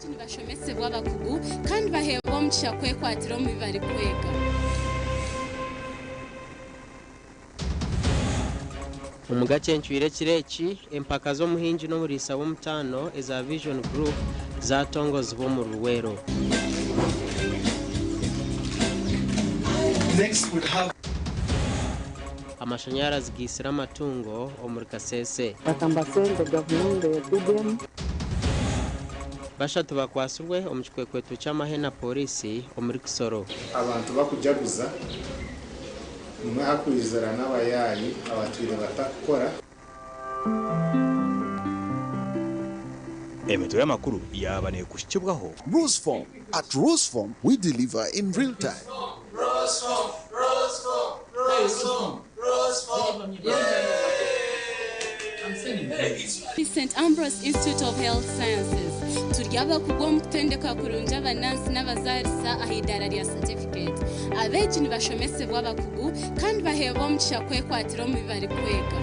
Abeegi nibashomesibwa abakugu kandi baheebwa omugisha kwekwatira omu bi barikwega. Omu gakyencwire ekiro eki, empaka z'omuhingi n'omuriisa w'omutaano eza Vision Group zatongozibwa omuri Luweero. Amashanyarazi gaitsire amatungo omuri Kasese. Bakambasente gavumenti ya PDM. Bashatu bakwatsirwe omu kikwekweto ky'amahe na Pooriisi omuri Kisoro. Abantu bakujaguza nimwe hakwizira n'abayaayi abatwire batakukora. Emitwe y'amakuru yaaba neekuhikibwaho. Rusform. At Rusform, we deliver in real time. St Ambrose Institute of Health Sciences turi abakugu omu kutendeka kurungi abanansi n'abazaarisa aha idaara rya certificate. Abeegi nibashomesibwa abakugu kandi baheebwa omugisha kwekwatira omu bi barikwega.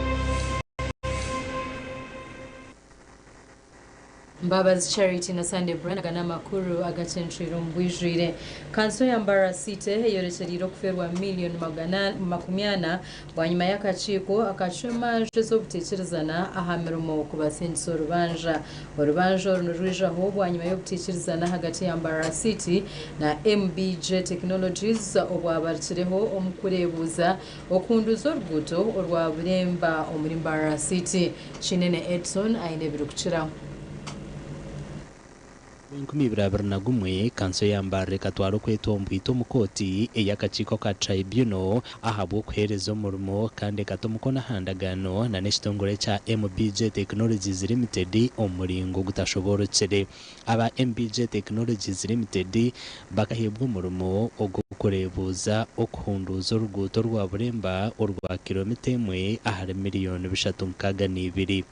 Mbabazi Charity na Sunday Brian aga n'amakuru agacencwire omu bwijwire. Kanso ya Mbarara City eyorekyereire okufeerwa million 400 bwanyima y'akakiiko akacwa emanja ez'obuteikirizana aha mirimo kubasingisa orubanja. Orubanja oru nirwijaho bwanyima y'obuteikirizana ahagati ya Mbarara City na MBJ Technologies obwabarukireho omu kureebuuza okuhunduuza oruguuto orwa Buremba omuri Mbarara City. Kinene Edson aine ebirikukiraho. Omu 2021, kanso ya Mbarara ekatwara okwetwa omu bwito omu kooti ey'akakiiko ka Tribunal ahabw'okuheereza omurimo kandi ekata omukono aha ndagaano na n'ekitongore kya MBJ Technologies Limited omu muringo ogutashoboorokire. Aba MBJ Technologies Limited bakaheebwa omurimo ogw'okureebuuza okuhunduuza oruguuto orwa Buremba orwa kilomita emwe ahari miriyoni 362.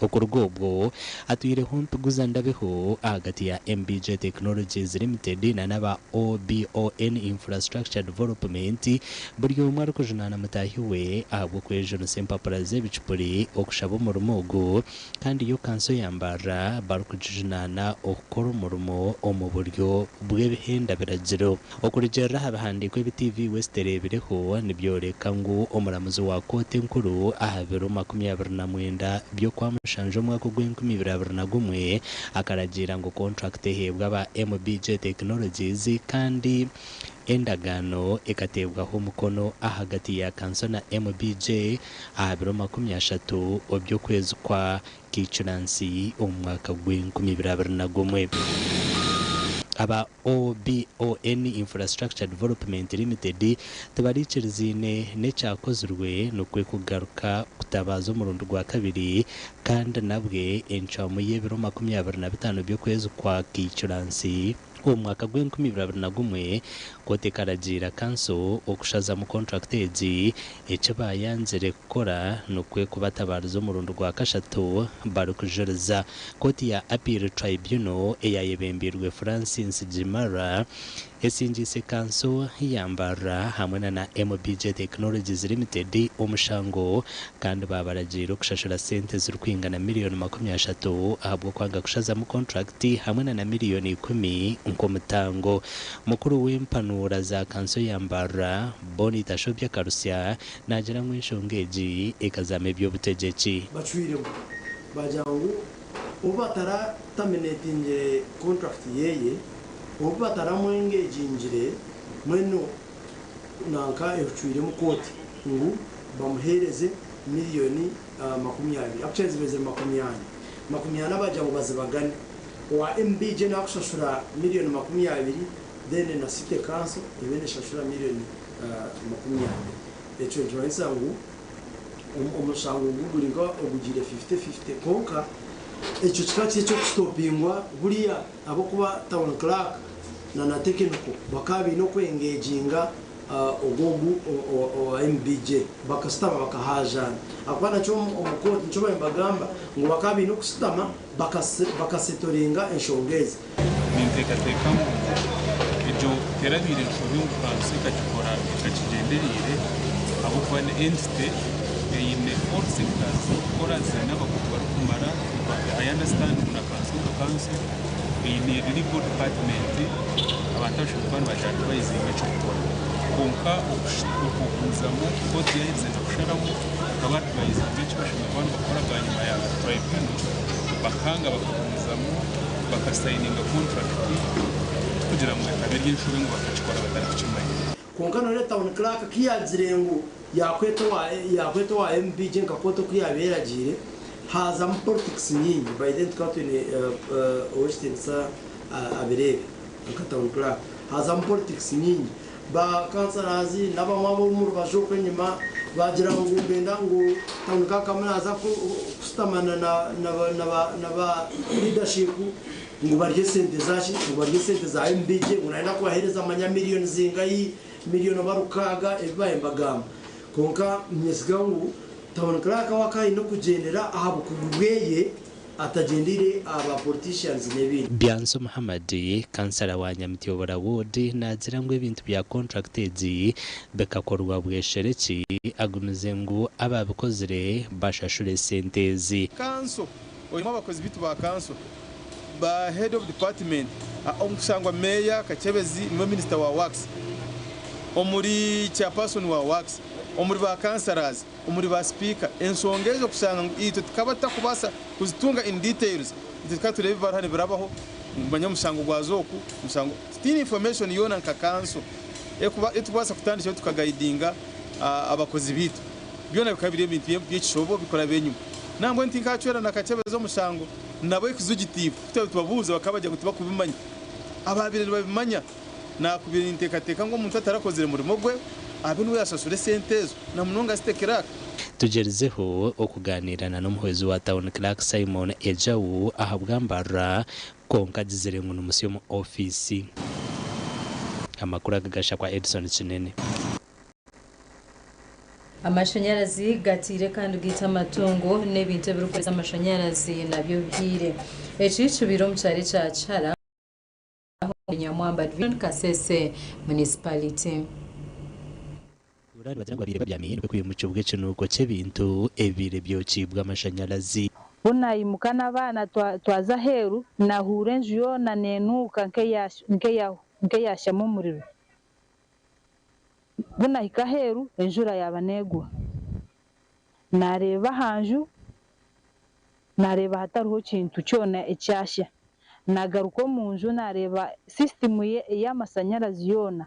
Okuruga obwo, hatwireho mpiguza ndabeho ahagati ya MBJ Technologies Limited na n'aba OBON Infrastructure Development buri omwe arikujunaana mutaahi we ahabw'okwejunisa empapura z'ebicupuri okushaba omurimo ogu kandi yo kanso ya Mbarara barikugijunaana okukora omurimo omu buryo bw'ebihenda biragiro. Okurugiirira aha bihandiiko ebi TV West ereebireho nibyoreka ngu omuramuzi wa kooti enkuru aha biro 29 by'Okwamushanju omwaka ogw'enkumibiri abiri na gumwe akaragiira ngu kontrakiti eheebwe aba MBJ Technologies kandi endagaano ekateebwaho omukono ahagati ya kanso na MBJ aha biro 30 by'okwezi kwa Kicuransi omu mwaka gw'enkumibiri abiri na gumwe. Aba OBON Infrastructure Development Limited tibarikiriziine n'ekyakozirwe nikwo kugaruka kutabaaza omurundi gwa kabiri kandi nabwe encwamu y'ebiro 25 by'okwezi kwa Kicuransi omu mwaka gw'enkumibiri abiri na gumwe kooti ekaragiira kanso okushazamu kontrakiti egi eki bayanzire kukora nikwo kubatabariza omurundi gwa kashatu barikujuriza. Kooti ya Appeal Tribunal eyayebembeirwe Francis Gimara esingiise kanso ya Mbarara hamwe na MBJ Technologies Limited omushango kandi babaragiira okushashura sente zirikwingana miliyoni 30 ahabw'okwanga kushazamu kontrakiti hamwe na miliyoni 10 nk'omutango. Mukuru w'empanuura za kanso ya Mbarara, Bonny Tashobya Karusya, naagira ngu enshonga egi ekazamu eby'obutegyeki. Bacwiremu bagira ngu obu bataraterminatingire contract yeye, obu bataramwengagingire mwenu nanka ehucwiremu kooti ngu bamuhereze miliyoni 20, actually zibeze 40, 40. Bagira ngu bazibagane, owa MBJ nakushashura miliyoni 20, then na city council ebe neshashura miliyoni 20. Ekyo nikimanyisa ngu omushango ogu guri nka ogugiire 50-50. Konka ekyo kikaba kiri eky'okustopingwa buriya ahabw'okuba town clerk na technical bakaba baine okwengaginga ogwogu owa MBJ, bakasitama bakahajana, ahakuba nakyo omu kooti nikyo bari nibagamba ngu bakaba baine okusitama bakasettlinga enshonga ezi. Ninteekateeka ngu egyo terabaire nshobi ngu kanso ekagikora ekakigyendereire ahabw'okuba ni entity. Eine all sectors z'okukora ziine abakugu barikumara. I understand ngu na kanso nka kanso eine legal department abantu abashemereire kuba nibagira advisinga eky'okukora. Kwonka okugumizamu kooti yaherize na kusharamu ekaba advisinga eki bashemereire kuba nibakora bwanyima ya tribunal bakanga bakagumizamu bakasayininga contract tikugira ngu ekaba eri enshobe ngu bakakikora batarikukimanya. Kwonka none Town Clerk ku yaagire ngu yaakweta owa yaakweta owa MBG nka kooti oku yaabaire eragiire, haazamu politics nyingi. By then tukaba twine Ow'ekitiinisa Abireebe nka Town Clerk. Haazamu politics nyingi. Ba councillors n'abamwe ab'omu rubaju okwo enyima baagira ngu nibenda ngu Town Clerk arimu naaza kushutama na na ba leadership ngu barye esente zaki, ngu barye esente za MBJ, ngu nayenda kubahereza manya million zingahi, million oba rukaaga ebi babaire nibagamba. Kwonka ninyesiga ngu Town Clerk we akaba aine okugyendera aha bukugu bweye atagyendeire aha ba politicians n'ebindi. Byansi Muhammad, kansara wa Nyamityobora Ward naagira ngu ebintu bya contract egi bikakorwa bweshereki agumize ngu ababikozire bashashure esente ezi. Kanso Orimu abakozi baitu ba kanso, ba head of department, omukushangwa Meeya Kakyebezi niwe minisita wa works, omuri chairperson wa works, omuri ba councillors, omuri ba sipiika, enshonga ezo kushanga ngu itwe tukaba tutakubaasa kuzitunga in details, itwe tukaba tureeba ebibaruha nibirabaho ngu manya omushango gwaza oku, omushango, tutaine information yoona nka kanso erikubaasa kutandikiraho tukagaidinga abakozi baitu. Byona bikaba biri ebintu by'ekishobo bikuraba enyima. Nambwenu tinkacwera na Kakyebezi omushango nabo exugitive ku twaba nitubabuuza bakaba bagira ngu tibakubimanya. Abaabaire nibabimanya naakubaire ninteekateeka ngu omuntu atarakozire murimo gwe abe niwe yaashashura esente ezo na munonga City Clerk. Tugyerizeho okugaaniira na n'omuhwezi wa Town Clerk Simon Ejau ahabwambarra kwonka agizire ngu nimusya omu ofiisi. Amakuru aga gashakwa Edson Kinene. Amashanyarazi gatiire kandi gaita amatungo n'ebintu ebirikukoresa amashanyarazi nabyo bihiire. Eki kibaire omu kyaro ekya Kihara omuri Nyamwamba Division, Kasese Municipality. Batuura nibagira ngu babaire babyami nikwo kwimukibwa ekinuuko ky'ebintu ebibaire byokiibwe amashanyarazi. Ku naimuka n'abaana twaza aheeru, nahuura enju yoona neenuuka nk'eyaashamu omuriro. Ku nahika aheeru, enjura yaaba neegwa. Naareeba aha nju, naareeba hatariho kintu kyona ekyasha. Naagaruka omu nju naareeba sisitimu y'amashanyarazi yoona,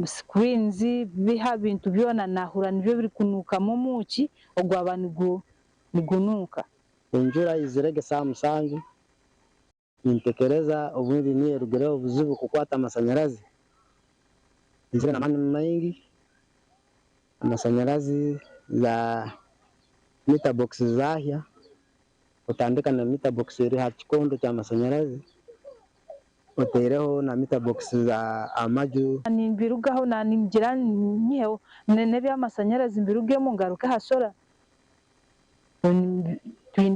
screens, biha bintu byona naahurira nibyo birikunuukamu omwoki ogwaba nigunuuka. Enjura eizirege saaha musanju. Nintekereza obundi niyo erugireho obuzibu kukwata amasanyarazi. Eizire n'amaani maingi, amasanyarazi za meter box zaahya, otandika na meter box eri aha kikondo ky'amasanyarazi, otaireho na meter box za amaju. Nimbirugaho ningira nyiheho n'eby'amasanyarazi mbirugemu ngaruke aha solar.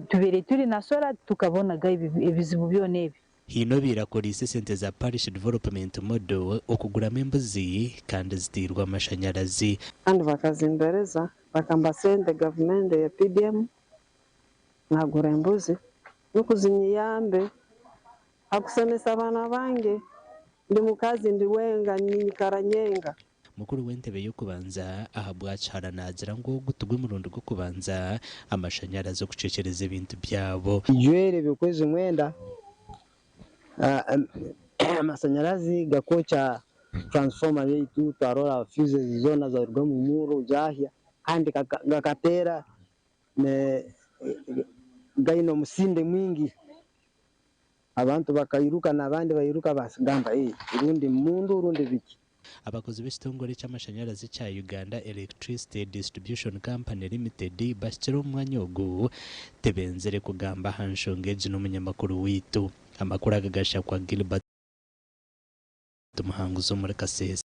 Tubaire turi na solar tukabonaga ebizibu byona ebi. Haine obaire akoreise esente za Parish Development Model okuguramu embuzi kandi ziteirwe amashanyarazi. Kandi bakazimpereza bakamba sente gavumenti ya PDM nagura embuzi nukuzinyiyambe hakusomesa abaana bange ndi mukazi ndi wenga ninyikara nyenka. Mukuru w'entebe y'okubanza ahabwa Kihara naagira ngu ogu tigwe murundi gw'okubanza amashanyarazi okucwekyereza ebintu byabo. Ijwere by'okwezi mwenda, amasanyarazi gakookya transformer yaitu twarora fuses zoona zaruga omu murro zahya kandi gakateera gaine omusinde mwingi. Abantu bakairuka n'abandi bairuka baagamba, Rundi mundu rundi biki? Abakozi b'ekitongore ky'amashanyarazi ekya Uganda Electricity Distribution Company Limited bahikire omu mwanya ogu tibenzire kugamba aha nshonga egi n'omunyamakuru waitu. Amakuru aga gashakwa Gilbert Muhanguzi omuri Kasese.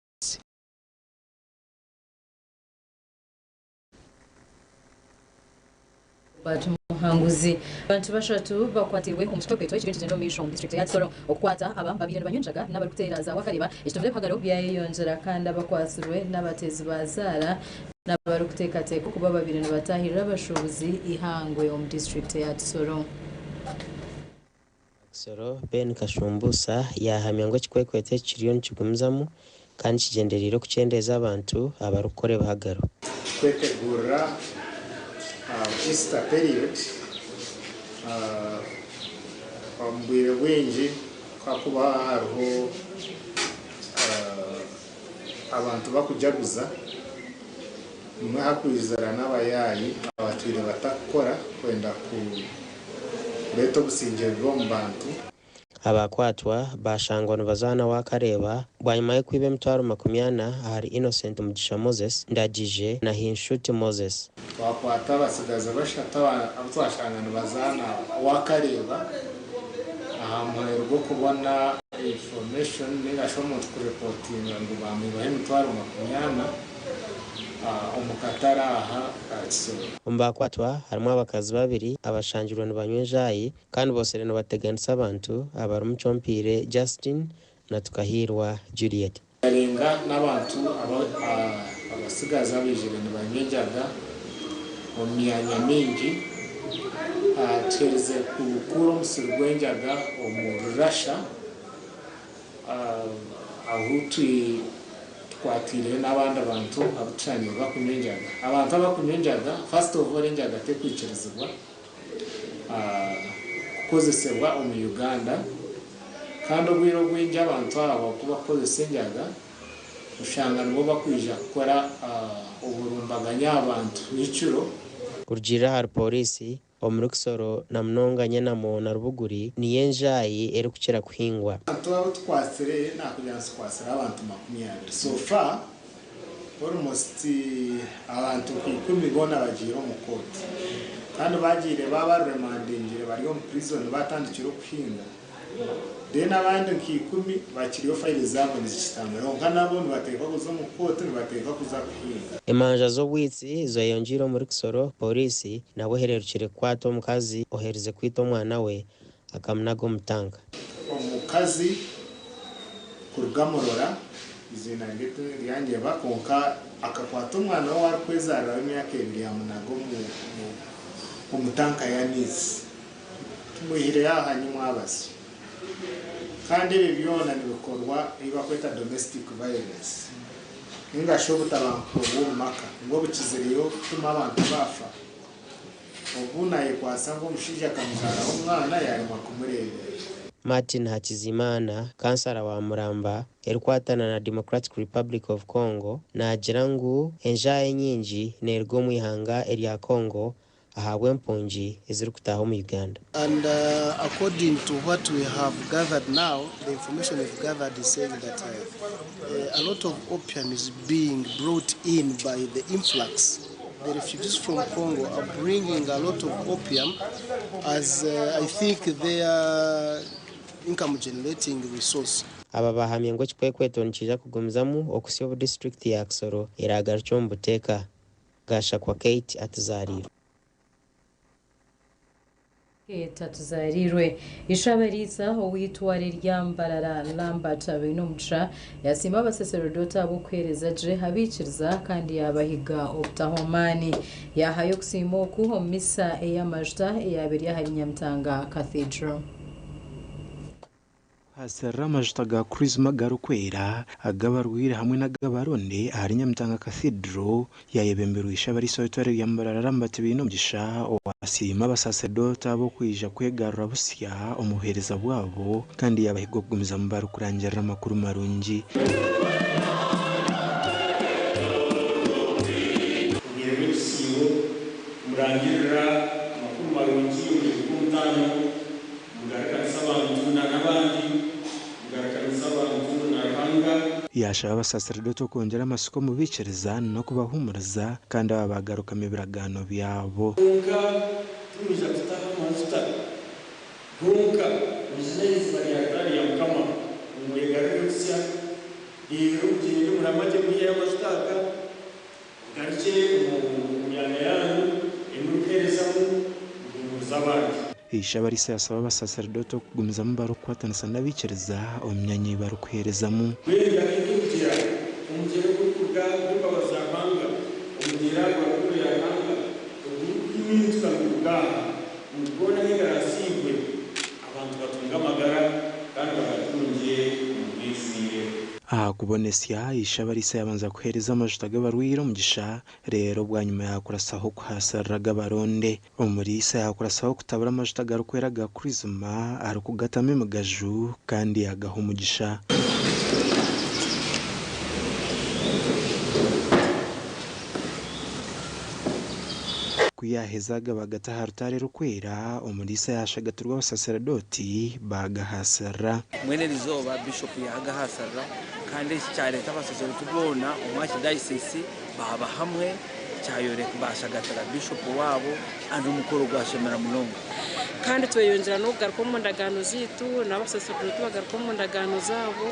Muhanguzi. Abantu bashatu bakwatirwe omu kikwekweto ekiriyo nikigyenda omu maisho omu disiturikiti ya Kisoro. Okukwata aba babaire nibanywa enjaga n'abarikuteera za wakareba ekitongore ebihagaro byayeyongyera kandi abakwatsirwe n'abateezi ba zaara n'abarikuteekateekwa kuba babaire nibatahirira abashuubuzi eihangwe omu disiturikiti ya Kisoro. Kisoro, Ben Kashumbusa yaahamya ngu ekikwekweto eki kiriyo nikigumizamu kandi kigyendereire okukyendeeza abantu abarikukora ebihagaro. Kwetegurira Easter period omu bwire bwingi kuhakuba hariho abantu bakujaguza nimwo hakwizira n'abayaayi abatwire batakukora kwenda kureeta obusingye bubi omu bantu. Abakwatwa bashangwa nibazaana Wakareeba bwanyima y'okwiba emitwaro 40 ahari Innocent Mugisha Moses, Ndagije na Hinshuti Moses. Twakwata abatsigazi bashatu abu twashanga nibazaana Wakareeba aha muheru gw'okubona information ninga shi omuntu kurepotinga ngu bamwibaho emitwaro 40 omu katare aha ka Kisoro. Omu bakwatwa harimu abakazi babiri abashangirwe nibanywa enjaayi kandi bosire nibateganisa abantu abarimu Kyompiire Justine na Tukahiirwa Juliet. Barenga n'abantu abatsigazi abaijire nibanywa enjaga omu myanya mingi. Tuherize kukuura omusiri gw'enjaga omu Rurasha ahu tukwatiireyo n'abandi bantu abu tushangire bakunywa enjaga. Abantu abakunywa enjaga, first of all enjaga tekwikirizibwa kukozesebwa omu Uganda kandi obwire obwingi abantu abo ku bakukozesa enjaga oshanga nibo bakwija kukora oburumbaganya aha bantu nyekiro. Kurugiirira ahari Pooriisi, omuri Kisoro na munonga Nyenamo na Rubuguri niyo enjaayi erikukira kuhingwa. Abantu abu tukwatsire nakugira ngu tukwatsire abantu 20 so far almost abantu nka ikumi boona bagiire omu kooti kandi bagiire babaremandingire bari omu prison batandikire okuhinga then abandi nka ikumi bakiriyo fayiro zaabo nizikitambura kwonka nabo nibateekwa kuza omu kooti nibateekwa kuza kuhinga. Emanja z'obwitsi zeyongyeire omuri Kisoro, Pooriisi nabwo ehererukire kukwata omukazi oherize kwita omwana we akamunaga omu tanka. Omukazi kuruga Murora, eiziina rye tiryangeba, kwonka akakwata omwana we ou arikwezaarira w'emyaka ebiri yamunaga omu tanka y'amaizi. Tumwihireyo aha nyimwabazi. Kandi ebi byona nibikorwa ei barikweta domestic violence ninga shi obutabanguko bw'omu maka ngu obukizireyo kutuma abantu baafa. Obu naayekwatsa ngu omushaija akamuzaaraho omwana yaaremwa kumureeberera. Martin Hakizimana, kansara wa Muramba erikwatana na Democratic Republic of Congo naagira ngu enjaayi enyingi neeruga omu ihanga erya Congo ahabw'empungi ezirikutaaha omu Uganda. And according to what we have gathered now, the information we've gathered is saying that a lot of opium is being brought in by the influx. The refugees from Congo are bringing a lot of opium as I think their income generating resource. Aba bahamya ngu ekikwekweto nikiija kugumizamu okuhitsya obu disiturikiti ya Kisoro eraagarukye omu buteeka. Gashakwa Kate atuzariirwe. Kate atuzariirwe. Ishe-Abariisa ow'eitware rya Mbarara Lambert Bainomugisha yasiima abasaserodoti ahabw'okuheereza gye abaikiriza kandi yaabahiga obutaho maani. Yaahayo okusiima oku omu misa ey'amajuta eyaaba eri ahari Nyamitanga Cathedral. Kuhaasirira amajuta ga Chrism agarikwera, ag'abarwaire hamwe n'ag'abaronde ahari Nyamitanga Cathedral, yaayebemberwa Ishe-Abariisa w'eitware rya Mbarara Lambert Bainomugisha owaasiima abasaseredooti abo kwija kwegarura busya omu buheereza bwabo kandi yaabahiga okugumizamu barikurangirira amakuru marungi. Obwire bw'ekisiibo murangirira amakuru marungi omugyenyi gw'omutaano, mugarukanisa abantu na n'abandi, mugarukanisa abantu na Ruhanga. Yaashaba abasaseredooti okwongyera amatsiko omu baikiriza n'okubahuumuriza kandi aba bagarukamu ebiragaano byabo. Kwonka timwija kutaho amajuta gonka, mwije n'aha iziba rya Alutaari ya Mukama, ngu mwegarure busya, reero mugyende muramage mwiheyo amajuta aga, mugarukye omu myanya yaanyu ei murikuheerezamu. Ishabarisa yasaba abasaserdooti okugumizamu barikukwatanisa n'abaikiriza omu myanya ei barikuheerezamu. Mbwenu nk'omugyera, omugyera ogurikuruga omu mbabazi za Ruhanga, omugyera gwa rukundo ya Ruhanga, ogurikuhimintika niguruga aha, ngu hoona ahi garaasiibwe, abantu batunge amagara kandi bagatungye omu bwijwire. Aha kubonesya, Ishabarisa yabanza kuheereza amajuta g'abarwaire omugisha, reero bwanyima yaakurasaho kuhaasirira ag'abaronde. Omuriisa yaakurasaho kutabura amajuta agarikwera aga Chrisma arikugatamu emigaju kandi yaagaha omugisha. Ku yaaheza agabagata aha rutaari erurikwera, omuriisa yaashagatirwa abasaseredooti baagahaasirira. Mbwenu erizooba Bishop yaagahaasirira kandi eki kyareeta abasaseredooti boona omu Archdiocese baaba hamwe kyayoreka baashagatira Bishop waabo and omukoro gwashemera munonga. Kandi tweyongyera n'okugaruka omu ndagaano zaitu n'abasaseredooti bagaruka omu ndagaano zaabo,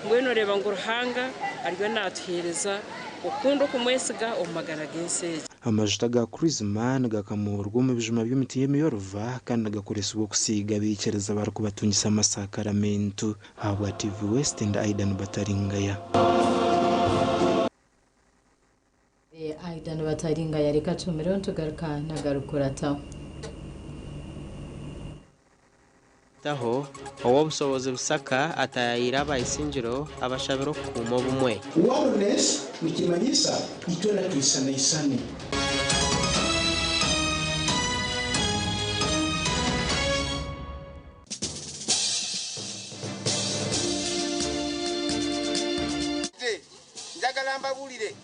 mbwenu oreeba ngu Ruhanga ariyo naatuheereza okukunda okumwesiga omu magara g'ensi egi. Amajuta ga Chrisma nigakamuurwa omu bijuma by'emiti y'emioliva kandi nigakoresibwa okusiiga abaikiriza abarikubatungisa amasakaramentu. Ahabwa TV West ndi Aidan Bataringaya. Aidan Bataringaya reka tuhumireho nitugaruka nagarukurataho. Taho, Ow'obushobozi Busaka ataayaayira aba Isingiro abashabire okukuuma obumwe. Oneness nikimanyisa itwena twisanaisane. Njagala mbabuulire,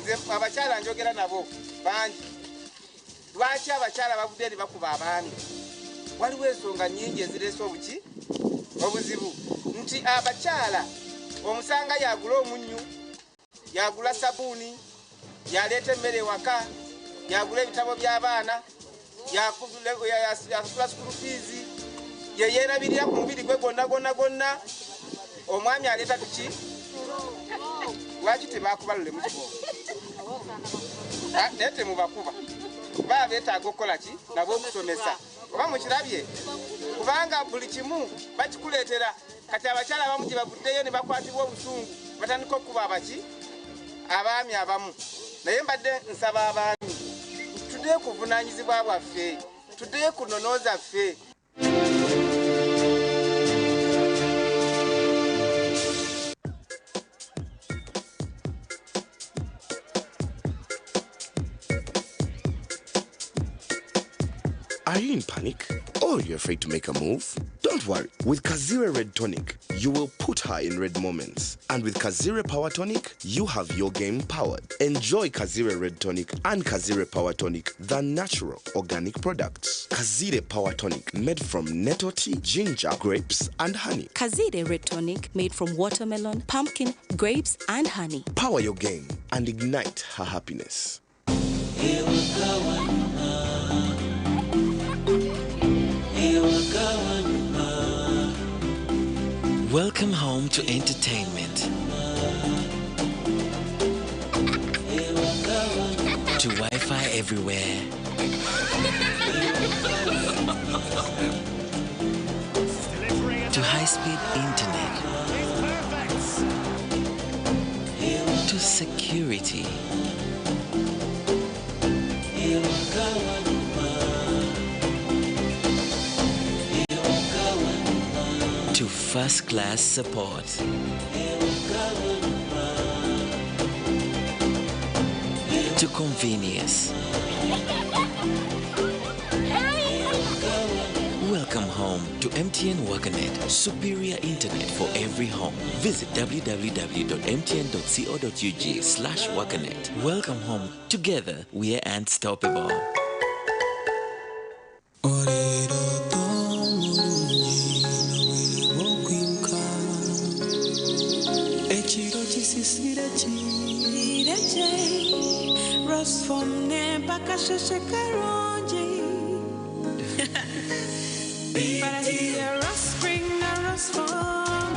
nze abakyala njogera nabo bangi. Lwaki abakyala bavuddeyo ne bakuba abaami? Waliwo ensonga nnyingi ezireese obuki obuzibu nti abakyala omusanga y'agula omunnyu, y'agula sabbuuni, y'aleeta emmere ewaka, y'agula ebitabo by'abaana, y'asasula sukulu fiizi, ye yeerabirira ku mubiri gwe gwonna gwonna gwonna. Omwami aleeta tuki? Lwaki tebakubalulemu kibooko? Naye temubakuba, baba beetaaga okukola ki? Nabo okusomesa. Oba mukirabye? Kubanga buli kimu bakikuleetera. Kati abakyala abamu gye bavuddeyo ne bakwatibwa obusungu batandika okukuba abaki? Abaami abamu. Naye mbadde nsaba abaami tuddeyo ku buvunaanyizibwa bwaffe, tuddeyo ku nnono zaffe. Are you in panic? Or you're afraid to make a move? Don't worry. With Kazire Red Tonic, you will put her in red moments. And with Kazire Power Tonic, you have your game powered. Enjoy Kazire Red Tonic and Kazire Power Tonic, the natural organic products. Kazire Power Tonic, made from nettle tea, ginger, grapes, and honey. Kazire Red Tonic, made from watermelon, pumpkin, grapes, and honey. Power your game and ignite her happiness. Welcome home to entertainment. To Wi-Fi everywhere. To high-speed internet. To security. To first-class support. To convenience. Welcome home to MTN WakaNet, superior internet for every home. Visit www.mtn.co.ug/wakanet. Welcome home. Together, we are unstoppable. Ekiro kisisire kireje Rosfom nempaka sheshe karungi Barasiya Rospring na Rosfom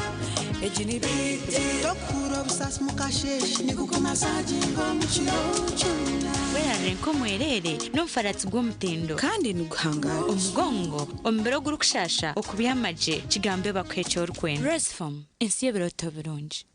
Ejini biti Tokura obusasi mukasheshe Nikukumasaginga omu kiro kyona. Oyehurire nk'omwereere n'omufaratsi gw'omutindo. Kandi niguhangaara. Omugongo, omubiri ogurikushasha, okubyama gye, kigambe bakuhe eki orikwenda. Rose-Foam, ensi y'ebirooto birungi.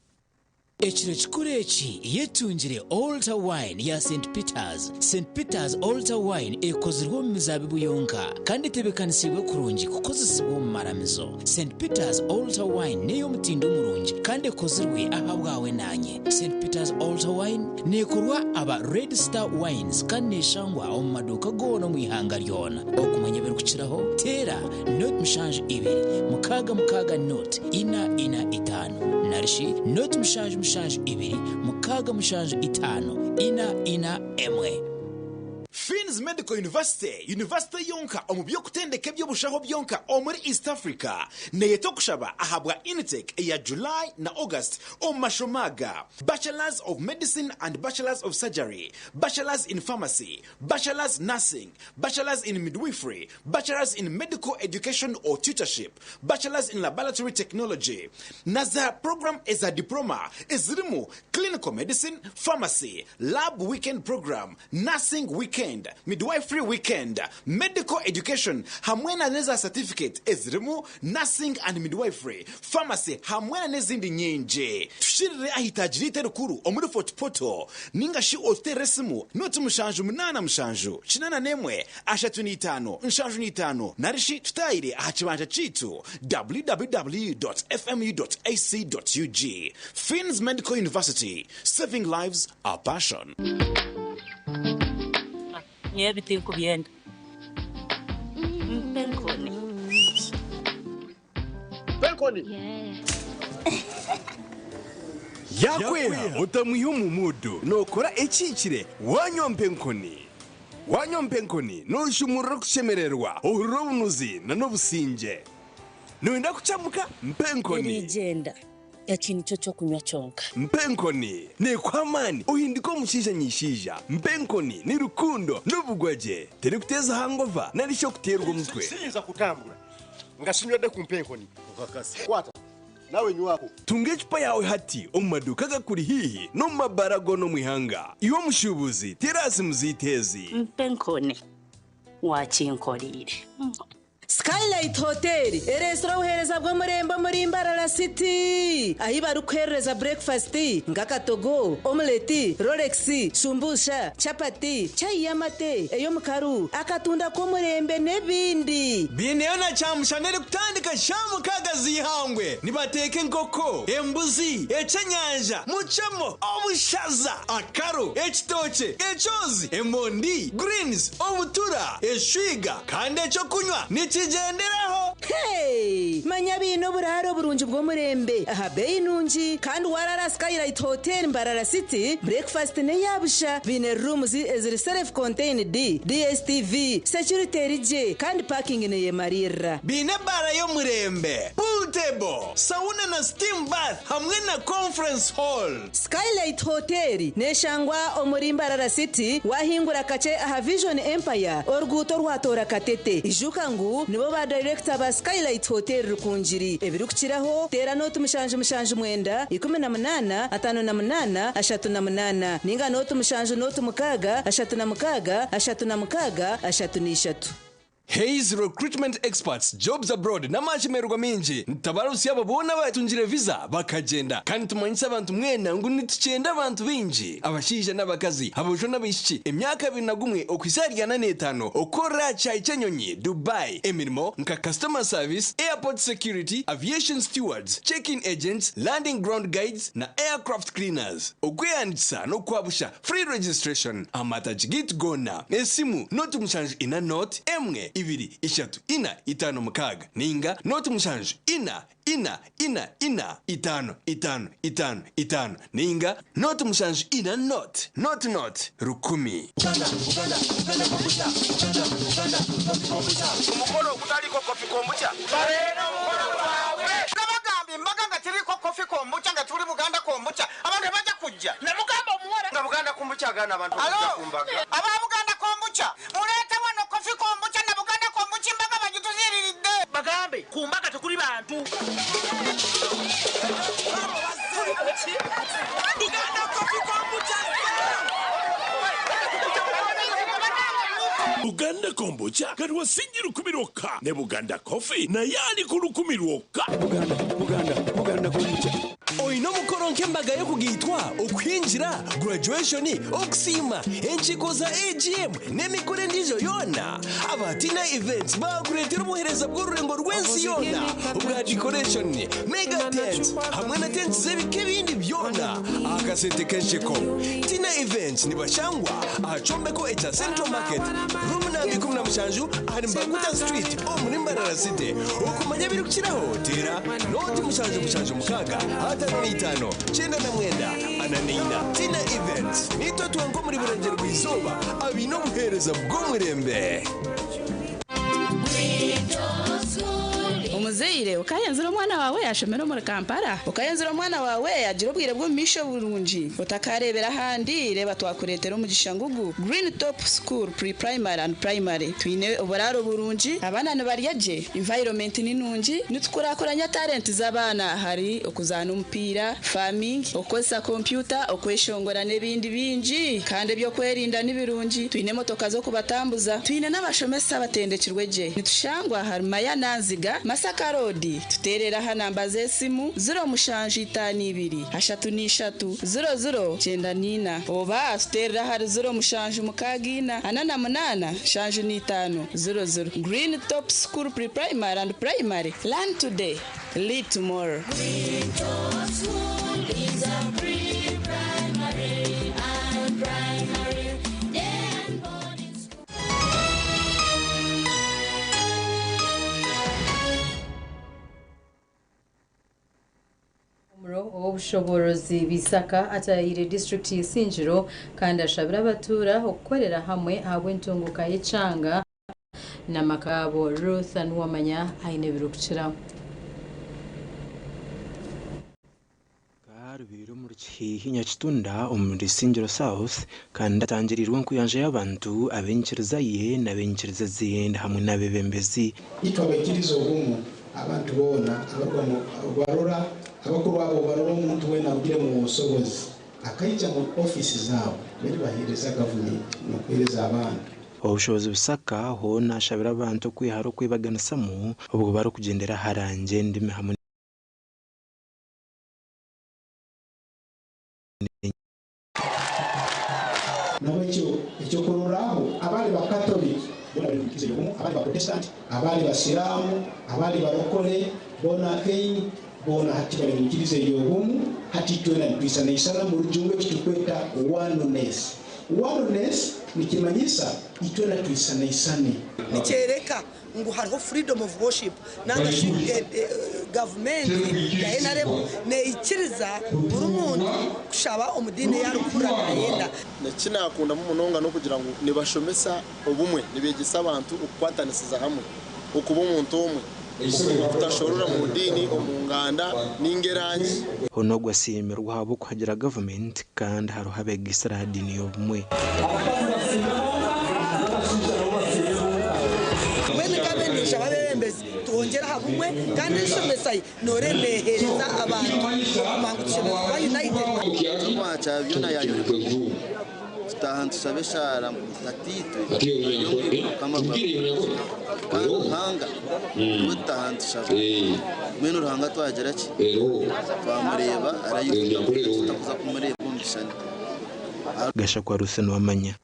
Ekiro kikuru eki yetungire Altar Wine ya Saint Peters. Saint Peters Altar Wine ekozirwe omu mizaabibu yonka kandi etebeekanisiibwe kurungi kukozesibwa omu maramizo. Saint Peters Altar Wine n'ey'omutindo murungi kandi ekozirwe ahabwawe naanye. Saint Peters Altar Wine neekorwa aba Red Star Wines kandi neeshangwa omu maduuka goona omu ihanga ryona. Okumanya ebirikukiraho, teera nought mushanju ibiri mukaaga mukaaga nought ina ina itaano narishi nought mushanju mushanju ibiri mukaaga mushanju itaano ina ina emwe. Finn's Medical University, yunivasite yonka omu by'okutendeka eby'obushaho byonka omuri East Africa, neyeta okushaba ahabwa intake eya July na August omu mashomo aga, Bachelors of Medicine and Bachelors of Surgery, Bachelors in Pharmacy, Bachelors Nursing, Bachelors in Midwifery, Bachelors in Medical Education or Tutorship, Bachelors in Laboratory Technology, na za puroguramu eza Diploma ezirimu Clinical Medicine, Pharmacy, Lab Weekend Program, Nursing Weekend, Midwifery Weekend, Medical Education hamwe na n'eza Certificate ezirimu Nursing and Midwifery, Pharmacy hamwe na n'ezindi nyingi. Tushirire aha itaagi ryaitu erikuru omuri Fort Portal ninga shi otuteerere esimu noti 787 81 35 75 nari shi tutaayire aha kibanja kyaitu www.fmu.ac.ug. Finn's Medical University, Saving lives, our passion. Nyowe ebi tinkubyenda. Mpa enkoni. Mpa enkoni. Yaakweha otamwiha omu muudu. Nookora ekihikire waanywa mpa enkoni. Waanywa mpa enkoni nooshumurura okushemererwa, ohurira obunuzi n'obusingye. Nooyenda kukyamuka? Mpa enkoni. Eriigyenda. Eki nikyo ky'okunywa kyonka. Mpa enkoni neekuha amaani ohindike omushaija nyaishaija. Mpa enkoni ni rukundo n'obugwagye. Terikuteeza hangova nari shi okuteerwa omutwe. Siyinza kutambura nga sinywedde ku mpa enkoni. Kwata nawe nywako. Tunga ecupa yaawe hati omu maduuka agakuri haihi n'omu mabaara goona omu ihanga. Iwe omushuubuzi, teera aha simu zaitu ezi. Mpa enkoni waakinkoreire. Skylight Hotel ereetsire obuheereza bw'omurembe omuri Mbarara City ahi barikukuheerereza burekifasiti nk'akatogo, omuleti, rolex, shumbusha, chapati, chai y'amate, ey'omukaru, akatunda k'omurembe n'ebindi. Baineyo na kyamushana erikutandika shaaha mukaaga z'eihangwe. Nibateeka enkoko, embuzi, eky'enyanja, mucemo, obushaza, akaru, ekitookye, ekyozi, emondi, greens, obutura, eshwiga kandi eky'okunywa nikigyenderaho. Hey! Manya baine oburaaro burungi bw'omurembe aha beeyi nungi kandi waaraara Skylight Hotel Mbarara City, breakfast n'eya busha. Baine rooms eziri self contained, DSTV, security eri gye kandi parking neyemariirira. Baine ebaara y'omurembe, pool table, sauna na steam bath hamwe na conference hall. Skylight Hotel neshangwa omuri Mbarara City wahingura kakye aha Vision Empire oruguuto orwatoora Katete. Ijuka ngu nibo ba dayirekita ba Skylight Hotel Rukungiri. Ebirikukiraho teera nooti 779 18 58 38 ninga nooti 7 nooti 6 36 36 33. Hays Recruitment Experts, Jobs Abroad n'amashemererwa maingi nitutabarutsya abo boona abatungire visa bakagyenda. Kandi nitumanyisa abantu mwena ngu nitukyenda abantu baingi, abashaija n'abakazi, aboojo n'abaishiki, emyaka 21 okuhitsya ahari 45 okukorera aha kishaayi ky'enyonyi, Dubai, emirimo nka Customer Service, Airport Security, Aviation Stewards, Check-in Agents, Landing Ground Guides na Aircraft Cleaners. Okwehandiikisa n'okwabusha, Free registration, Amatagi gaitu goona, esimu, 0 7 4 0 1 2 3 4 5 6 ninga 0 7 4 4 4 4 5 5 5 5 ninga 0 7 4 0 0 0 1000. Omukolo ogutaliiko Coffee Kombucha. Baleeta omukolo gwabwe. Nabagamba embaga nga teriiko Coffee Kombucha nga tuli Buganda Kombucha abantu tebajja kujja. Namugamba omuwala nga Buganda Kombucha agaana abantu okujja ku mbaga. Aba Buganda Kombucha muleete wano Coffee Kombucha na Buganda Kombucha embaga bagituziiriridde. Bagambe ku mbaga tekuli bantu. Buganda Coffee Kombucha. Buganda Kombucha kati wa singi 1000 lwokka ne Buganda Coffee naye ali ku 1000 lwokka. Buganda, Buganda, Buganda Kombucha. Oyina omukoro nk'embaga y'okugaitwa, okuhingira, graduation, okusiima, enkiiko za AGM n'emikoro endiijo yoona. Aba Tina Events baakureetera obuheereza bw'orurengo rw'ensi yoona obwa decoration, mega tents hamwe na tents z'ebika ebindi byona aha kasente k'ensheko. Tina Events nibashangwa aha kyombeko ekya Central Market, room namba 17 ahari Mbakuta Street omuri Mbarara City. Okumanya ebirikukiraho teera nooti 776 55 99 44. Tina Events niitwe twenka omuri Burengyerwa-izooba abaine obuheereza bw'omurembe. Omuzaire okayenzire omwana waawe yashomera omuri Kampala? Okayenzire omwana waawe yagira obwire bw'omumaisho burungi? Otakareebera ahandi, reeba twakureetera omugisha ngugu Green Top School Pre-Primary and Primary. Twine oburaaro burungi, abaana nibarya gye, environment ni nungi, nitukurakuranya talent z'abaana ahari okuzaana omupiira, farming, okukozesa kompyuta, okweshongora n'ebindi bingi. Kandi eby'okwerinda ni birungi, twine emotoka z'okubatambuza, twine n'abashomesa abatendekirwe gye. Nitushangwa ahari Mayana Nziga, Masaka Road. Tuteerere aha namba z'esimu, 0752 33 00 94 oba tuteerere ahari 0764 48 75 00. Green Top School Pre-Primary and Primary, learn today, lead tomorrow. Green Top School is a pre-primary and primary day and boarding school. Omuro ow'obushoboorozi Bisaka ataahiire disiturikiti y'Isingiro kandi ashabire abatuura okukorera hamwe ahabw'entunguuka y'ekyanga n'amaka gaabo. Ruth Nuwamanya aine ebirikukiraho. Rubaire omuri Kihihi Nyakitunda omuri Isingiro South kandi atangiriirwe enkuyanja y'abantu ab'enyikiriza ye n'ab'enyikiriza ezindi hamwe n'abeebembezi. Itwe abaikiriza obumu, abantu boona abaruga mu obarora, abakuru abo obarora omuntu weena arugire mu busobozi akaija mu ofiisi zaabo bali baheereza gavumenti n'okuheereza abantu. Obushobozi Busaka hoona ashabire abantu okwehara okwebaganisamu obwo barikugyendera aha rangi, endimi hamwe Nabwekyo ekyokurorraho, abali Bakatoliki boona bali munyikiriza ey'obumu, abali Baprotestanti, abali Basiraamu, abali Barokole, born again, boona hati bali munyikiriza ey'obumu. Hati itwena nitwisanaisana mu Rujungu eki turukweta oneness. Oneness nikimanyisa itwena twisanaisane. Nikyereka ngu hariho freedom of worship nanga shi gavumenti ya nrm neikiriza buri muntu kushaba omu diini ei arikuhurira nayenda. Eki naakundamu munonga n'okugira ngu nibashomesa obumwe, nibeegyesa abantu okukwatanisiza hamwe, okuba omuntu omwe, okutashorora omu diini, omu nganda nainga erangi. Hoona ogwo asiimirwe ahabw'okuhagira gavumenti kandi hariho abeegaitsire aha diini y'obumwe. Mbwenu nkabe ninshaba abeebembezi twongyere aha bumwe kandi enshomesa ye noreeba neeheereza abantu okumanya ngu tushemereire kuba united. Eky'okubanza kya byona yaayoreka ngu tutaaha nitushaba eshaara ngu Tataitwe ori omu iguru Obukama bwawe bwije. Kandi Ruhanga niwe tutaaha nitushaba. Mbwenu Ruhanga twagira ki? Twamureeba araijuka ngu tutakuza kumureeba omu kishushani. Gashakwa Ruth Nuwamanya.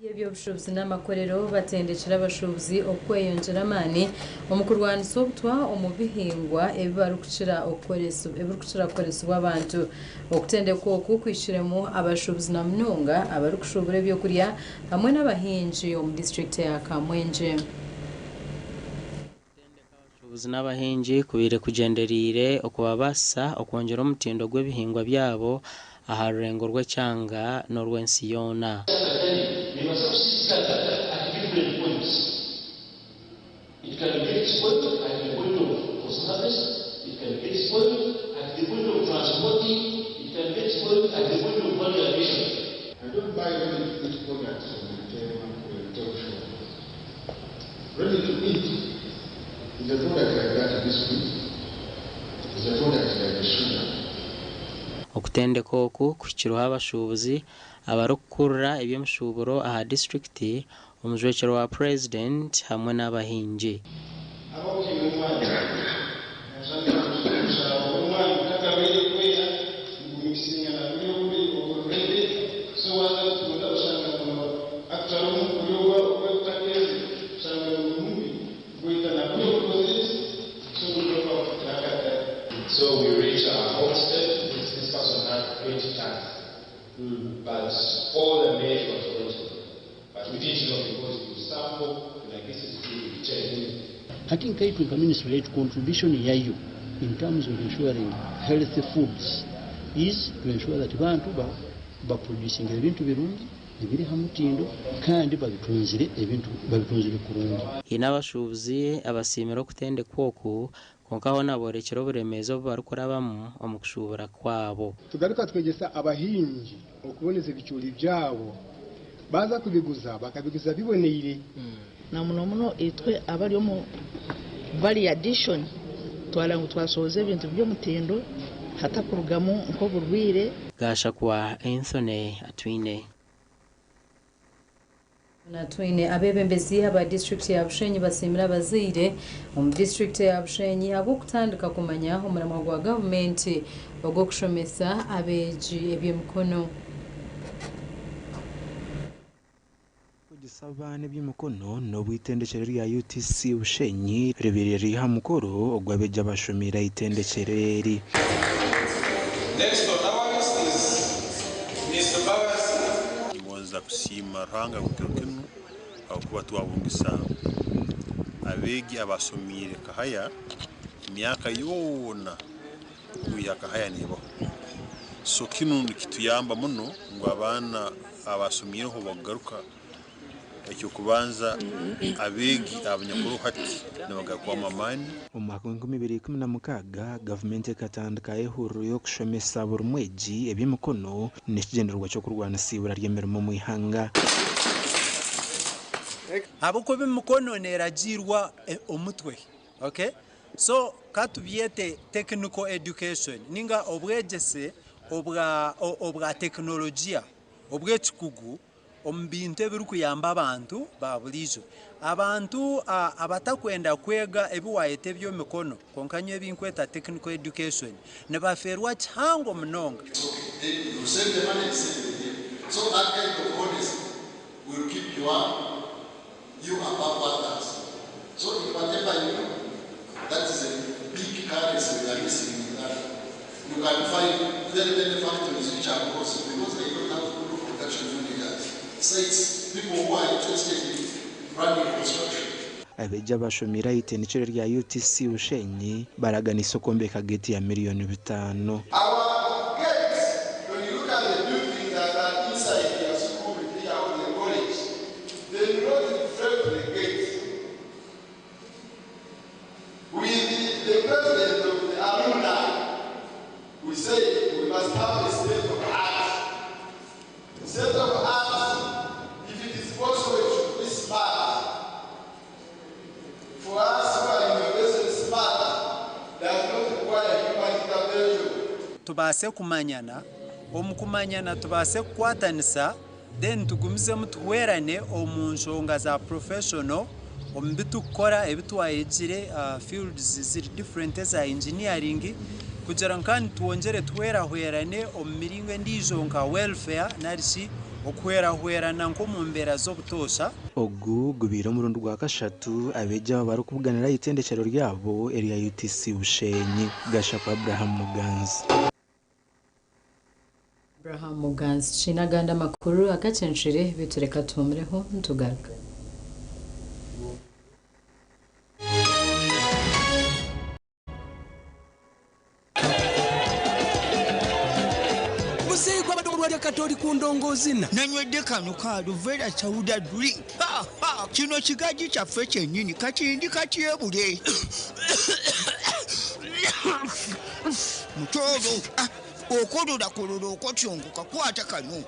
Eby'obushuubuzi n'amakorero batendekire abashuubuzi okweyongyera amaani omu kurwanisa obutwa omu bihingwa ebi barikukira ebirikukira kukoresibwa abantu. Okutendekwa oku kwihiremu abashuubuzi na munonga abarikushuubura ebyokurya hamwe n'abahingi omu disiturikiti ya Kamwengye. Abashuubuzi n'abahingi kubaire kugyendereire okubabaasisa okwongyera omutindo gw'ebihingwa byabo aha rurengo rw'ekyanga n'orw'ensi yoona. Ready to eat is a product like that biscuit, is a product like sugar. Okutendeka oku kuhikirweho abashuubuzi abarikukurira eby'emishuuburo aha disiturikiti, omujwekyerwa wa Purezidenti hamwe n'abahingi. So we reach our homestead. This person had 20 tons. But all the maize was rotten. But we didn't know because you sample, like this is good, we check. Hati nkaitwe nka ministry yetu contribution yayo in terms of ensuring healthy foods is to ensure that bantu baproducinga ebintu birungi ebiri ha mutindo kandi babitunzire ebintu babitunzire kurungi. Haine abashuubuzi abasiimire okutendekwa oku kwonka hoona boorekire oburemeezi obu barikurabamu omu kushuubura kwabo. Tugaruka twegyesa abahingi okuboneza ebicoori byabo, baaza kubiguza bakabiguza biboneire. Na muno muno itwe abari omu value addition twara ngu twasohoza ebintu by'omutindo hatakurugamu nk'oburwaire. Gashakwa Anthony Atwine. Atwine abeebembezi aba disiturikiti ya Bushenyi basiimire abazaire omu disiturikiti ya Bushenyi ahabw'okutandika kumanya omurimo gwa gavumenti ogw'okushomesa abeegi eby'emikono. Kwegyesa abaana eby'emikono n'obwitendekyero rya UTC Bushenyi ribaire riri aha mukoro ogw'abeegi abashomiire aha itendekyero eri. Next on our list is Mr. Mbabazi. Ngonza kusiima Ruhanga bukiro kinu ahabw'okuba twabungisa abeegi abasomiire Kahaya emyaka yoona kwiha Kahaya neebaho. So kinu nikituyamba muno ngu abaana abasomiireho bakugaruka eky'okubanza abeegi abanyakuroho hati nibagarukamu amaani. Omu mwaka gw'enkumi ibiri ikumi na mukaaga, gavumenti ekatandika ehururu y'okushomesa buri mwegi eby'emikono n'ekigyendererwa ky'okurwanisa eibura ry'emirimo omu ihanga. Ahabw'okuba emikono neeragiirwa omutwe, okay? So ka tubyete technical education ninga obwegyese obwa obwa tekinologiya obw'ekikugu omu bintu ebirikuyamba abantu ba buriijo. Abantu abatakwenda kwega ebi waayeta eby'emikono kwonka nyowe ebi nkweta technical education nibafeerwa kihango munonga. You send the money, send the bill. So that kind of honesty will keep you up, you above others. So in whatever you do, that is a big currency we are missing in Uganda. You can find very many factories which are closed because they don't have good production managers. Sites, people who are interested in running construction. Abeegi abashomiire aha itendekyero rya UTC Bushenyi baraganisa okwombeka geeti ya miriyoni bitaano. Our gates, when you look at the buildings that are inside their school here or the college, they do not reflect the gate. With the president of the alumni, we say we must have a state of art. State of art, if it is possible, it should be smart. For us who are innovation smart, does not require human intervention. Tubaase kumanyana, omu kumanyana tubaase kukwatanisa then tugumizemu tuhwerane omu nshonga za professional omu bi turikukora ebi twayegire fields ziri different eza engineering kugira ngu kandi twongyere tuhwerahwerane omu miringo endiijo nka welfare narishi okuhwerahwerana nk'omu mbeera z'obutoosha. Ogu gubaire omurundi gwa kashatu abeegi aba barikubuganira aha itendekyero ryabo erya UTC Bushenyi. Gashakwa Abraham Muganzi. Abraham Muganzi kiine agandi amakuru agacencire beitu reka tuhumireho nitugaruka. Muzeeyi gwabadde omulwali kati oli ku ndongo ozina. Nanywedde kano ka Aluvera Sauda drink. Ha, ha, kino kigaji kyaffe kyennyini kakindi katyebule. Mutooro, ah, okolola kolola okotyongoka kwata kano.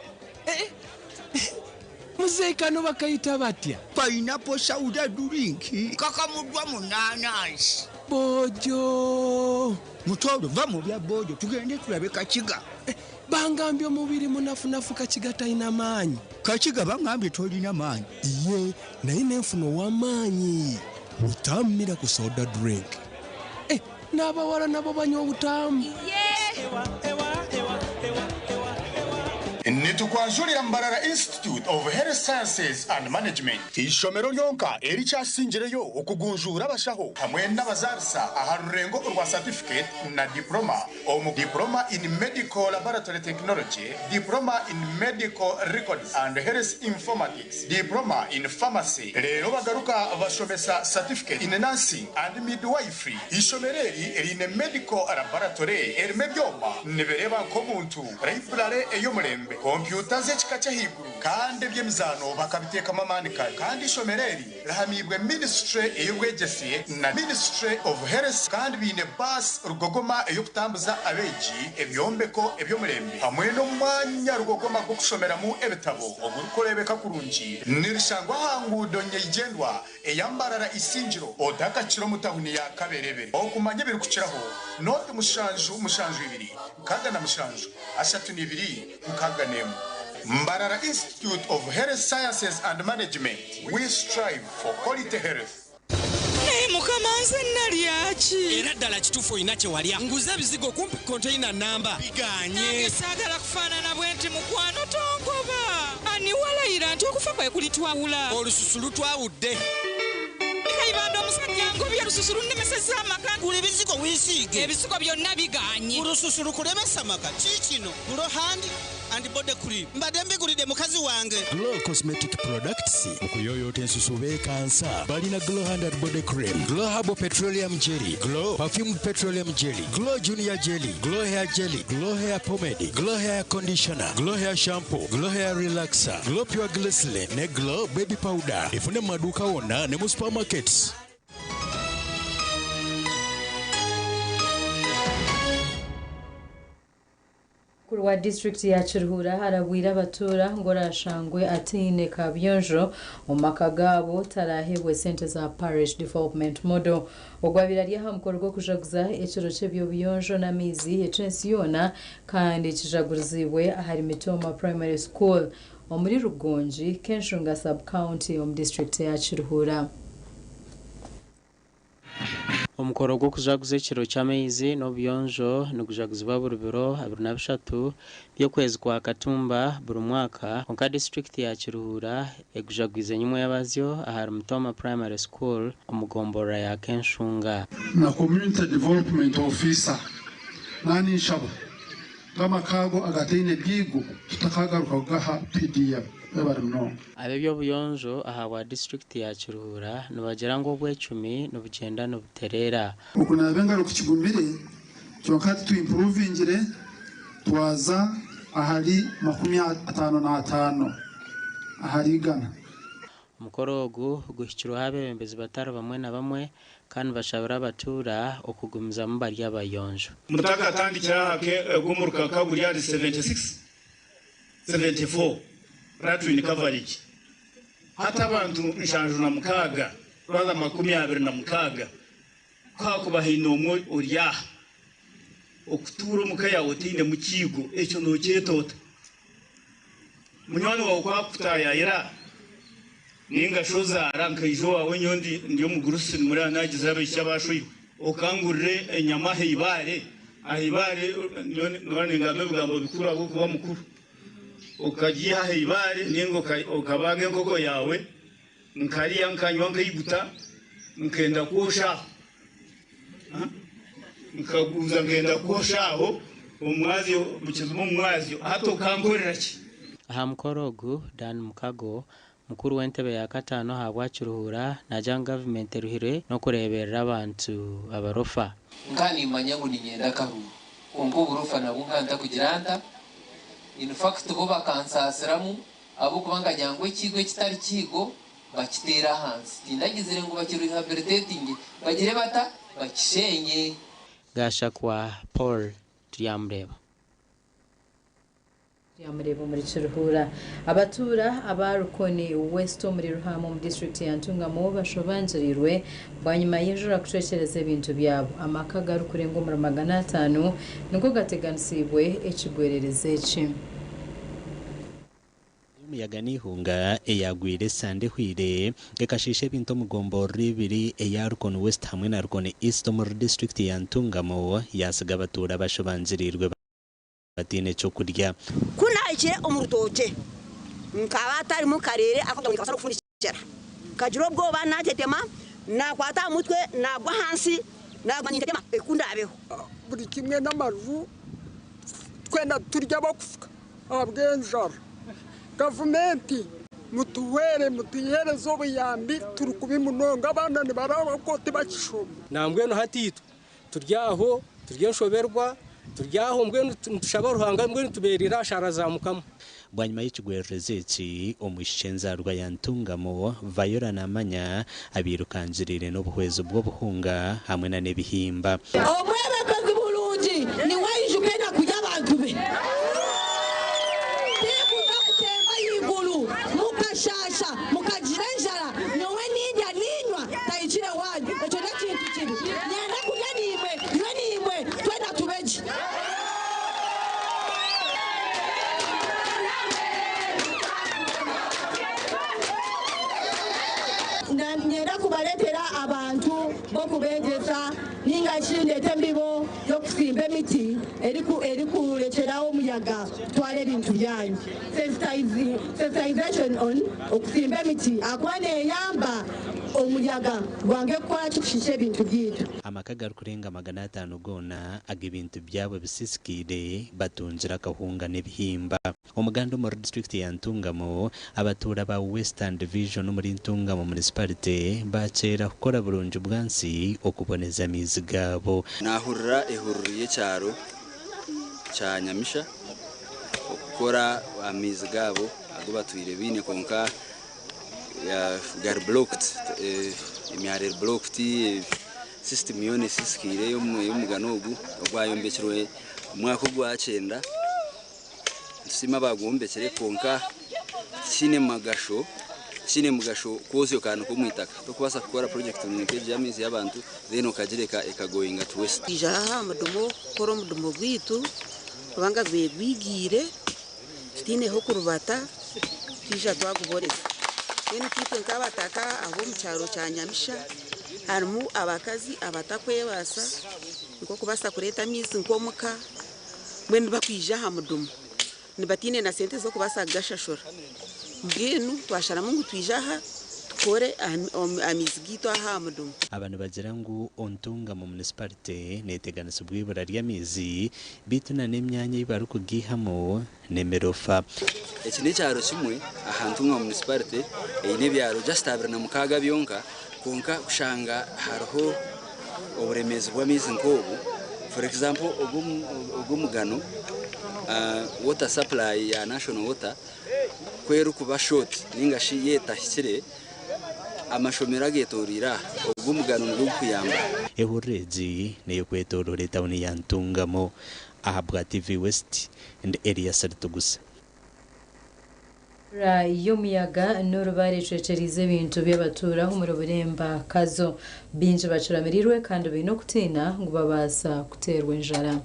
Muzeeyi kano bakayita batya? Pineapple Sauda drink kakamuddwa mu naanansi. Boojo. Mutooro, va mu bya boojo tugende tulabe Kakiga. Bangambye omubiri munafunafu Kakiga talina maanyi. Kakiga bangambye tolina maanyi. Iye naye nenfuna ow'amaanyi. Butamu Miracle Soda Drink. Eh, n'abawala nabo banywa obutamu. Nitukwanjurira Mbarara Institute of Health Sciences and Management, eishomero ryonka erikyasingireyo okugunjuura abashaho hamwe n'abazaarisa aha rurengo orwa certificate na diploma omu Diploma in Medical Laboratory Technology, Diploma in Medical Records and Health Informatics, Diploma in Pharmacy. Reero bagaruka bashomesa Certificate in Nursing and Midwifery. Eishomero eri riine Medical Laboratory erimu ebyoma nibireeba nk'omuntu, Library ey'omurembe, kompyuta z'ekika ky'ahaiguru kandi eby'emizaano bakabiteekamu amaani kare. Kandi eishomero eri rihamiibwe Ministry ey'obwegyese na Ministry of Health kandi baine baasi rugogoma ey'okutambuza abeegi, ebyombeko eby'omurembe hamwe n'omwanya rugogoma gw'okushomeramu ebitabo ogurikureebeka kurungi. Nirishangwa aha nguudo nyeigyendwa eya Mbarara Isingiro otakakira omu tahuni ya Kaberebere. Okumanya ebirikukiraho, nooti mushanju mushanju ibiri 67 32 61. Mbarara Institute of Health Sciences and Management, we strive for quality health. Naye mukama nze nalya ki? Era ddala kituufu olina kye walya. Nguze ebizigo kumpi konteyina nnamba bigaanye. Nange saagala kufaanana bwe nti mukwano tongoba. Ani walayira nti okufa kwe kulitwawula? Olususu lutwawudde. Kayibanda omusajja angobye olususu lunnemesezza amaka. Gula ebizigo weesiige. Ebizigo byonna bigaanye. Olususu lukulemesa amaka. Kiikino Glow Hand and Body Cream. Mbadde mbigulidde mukazi wange. Glow Cosmetic Products okuyooyoota ensusu beekansa balina Glow Hand and Body Cream, Glow Herbal Petroleum Jelly, Glow Perfumed Petroleum Jelly, Glow Junior Jelly, Glow Hair Jelly, Glow Hair Pomade, Glow Hair Conditioner, Glow Hair Shampoo, Glow Hair Relaxer, Glow Pure Glycerin ne Glow Baby Powder. Efune mu maduuka wonna ne mu supermarkets. Mukuru wa disiturikiti ya Kiruhura arabwire abatuura ngu orashangwe ataine kabuyonjo omu maka gaabo taraheebwe sente za Parish Development Model. Ogu abaire ari aha mukoro gw'okujaguza ekiro ky'eby'obuyonjo n'amaizi eky'ensi yoona kandi kijaguriziibwe ahari Mitooma Primary School omuri Rugongi, Kenshunga Sub-county omu disiturikiti ya Kiruhura. Omukoro gw'okujaguza ekiro ky'amaizi n'obuyonjo nigujaguzibwa buri biro 23 by'okwezi kwa Katumba buri mwaka kwonka disiturikiti ya Kiruhura egujagwize nyimwebazyo ahari Mutoma Primary School omu gomborora ya Kenshunga. Na Community Development Officer naninshaba ngu amaka ago agataine byigo tutakagaruka kugaha PDM. Webare munonga. Ab'eby'obuyonjo ahabwa disiturikiti ya Kiruhura nibagira ngu obwecumi nibugyenda nibutereera. Okunaaba engaro kukigumire kyonka hati tuimpuruvingire twaza ahari 55 ahari igana. Omukoro ogu guhikirweho abeebembezi batari bamwe na bamwe kandi bashabire abatuura okugumizamu bari abayonjo. Mutakatandikira aha ag'omuruka kaguri ahari 76, 74 latrine coverage. Hati abantu 76 rather 26 ku hakuba haine omwe ori aha okutuura omuka yaawe otainemu kiigo ekyo nookyeta ota? Munywani waawe ku akutaayaayira nainga shi ozaara nkaija owaawe nyowe ndi omugurusi nimureba naagize abaishiki abaashweirwe okangurire enyama aha ibaare, aha ibaare nyowe noba ningamba ebigambo bikuru ahabw'okuba mukuru. Okagiiha aha ibaare nainga okabaaga enkoko yaawe nkarya nkanywa nkaiguta nkenda kwosha aho. Nkaguza nkenda kwosha aho omumwazyo bukizima omumwazyo hati okankorera ki? Aha mukoro ogu, Dan Mukago, mukuru w'entebe ya kataano ahabwa Kiruhura naagira ngu gavumenti eruhire n'okureeberera abantu abarofa. Nka nimanya ngu niinyenda akaruuru kwonka oburofa nabwo nka ntakugira nta? In fact bo bakansaasiramu ahabw'okuba nkagira ngu ekiigo ekitari kiigo bakiteere ahansi. Tindagizire ngu bakirehabilitatinge bagire bata? Bakisheenye. Gashakwa Paul Turyamureeba. Yamureba omuri Kiruhura. Abatuura aba Rukoni West omuri Ruhaama omu disiturikiti ya Ntungamo bashobangirirwe bwanyima y'enjura kucwekyereza ebintu byabo. Amaka agarikurenga omuri 500 nigo gateganisiibwe ekigwererezi eki. Omuyaga n'eihunga eyagwire esande ehweire ekashiisha ebintu omu gomborora ibiri eya Rukoni West hamwe na Rukoni East omuri disiturikiti ya Ntungamo yasiga abatuura bashobangiriirwe bataine ky'okurya. Ku naahikire omu rutookye, nkaba hatarimu kareere arikugira ngu nikabaasa n'okufundikira. Nkagira obwoba naatetema, naakwata aha mutwe, naagwa ahansi, naaguma nintetema ku ndaabeho. Buri kimwe n'amaju twena turi ab'okufuka ahabw'enjara. Gavumenti mutuhwere mutuheereze obuyambi turi kubi munonga abaana nibaraba okwo tibakishoma. Nambwenu hati itwe turi aho turi enshoberwa turi aho mbwenu nitushaba Ruhanga mbwenu tuberire aha shaara za Mukama. Bwanyima y'ekigwererezi eki, omwishiki enzaarwa ya Ntungamo, Viola Namanya abairukangiriire n'obuhwezi bw'obuhunga hamwe na n'ebihimba. Omwebembezi murungi niwe aijuka enaku y'abantu be. Tikuza kutemba ahaiguru mukashaasha mukagira enjara, nyowe nindya niinywa ntahikire waanyu. Ekyo n'ekintu kibi. Nyenda kurya naimwe, nywe naimwe, twena tube gye. Niinyenda kubareetera abantu b'okubeegyesa nainga shi ndeete embibo y'okusimba emiti erikurekyeraho omuyaga kutwara ebintu byanyu. Sensitization on okusimba emiti ahakuba neeyamba omuyaga gwange kukora ki kushiisha ebintu byaitu. Amaka agarikurenga 500 goona ag'ebintu byabo bisisikiire batungire akahunga n'ebihimba. Omuganda omuri disiturikiti ya Ntungamo, abatuura ba Western Division omuri Ntungamo Municipality bakyeera kukora burungi bwansi okuboneza amaizi gaabo. Naahurira ehururu y'ekyaro kya Nyamisha okukora amaizi gaabo agu batwire baine kwonka gari blocked, emyaro eri blocked, system yoona esisikaire ey'omugano ogu ogwayombekirwe omu mwaka ogwakyenda. Nitusiima abaagwombekire kwonka tikiine mugasho tikiine mugasho kwozya okaanika omu itaka. Tokubaasa kukora project nk'egi y'amaizi y'abantu then okagireka eka goinga to waste. Twija aha mudumo kukora omudumo gwaitu kubanga gubaire gwigiire tutaine h'okurubata twija twaguboreza. Mbwenu itwe nk'abataka ab'omu kyaro kya Nyamisha harimu abakazi abatakwebaasa nk'okubaasa kureeta amaizi nk'omuka mbwenu bakwija aha mudumu nibataine na sente z'okubaasa kugashashura. Mbwenu twasharamu ngu twije aha tukore amaizi gaitu aha aha mudumu. Aba nibagira ngu Ntungamo Munisiparite neteganisibwa eibura ry'amaizi beitu na n'emyanya ei barikugaihamu n'emirofa. Eki n'ekyaro kimwe aha Ntungamo Munisiparite eine ebyaro just 26 byonka kwonka kushanga hariho oburemeezi bw'amaizi nk'obu. For example ogu omugano water supply ya National Water ku erikuba short ninga shi yaaba etahikire amashomero ageetoreire aha ogu omugano nigwo gukuyamba. Ehururu egi n'ey'okwetooroora etauni ya Ntungamo. Ahabwa TV West, ndi Elias Ritugusa. Enjura y'omuyaga n'orubaare ecwekyeriize ebintu by'abatuura omuri Buremba Kazo. Baingi bacuramirirwe kandi baine okutiina ngu babaasa kuteerwa enjara.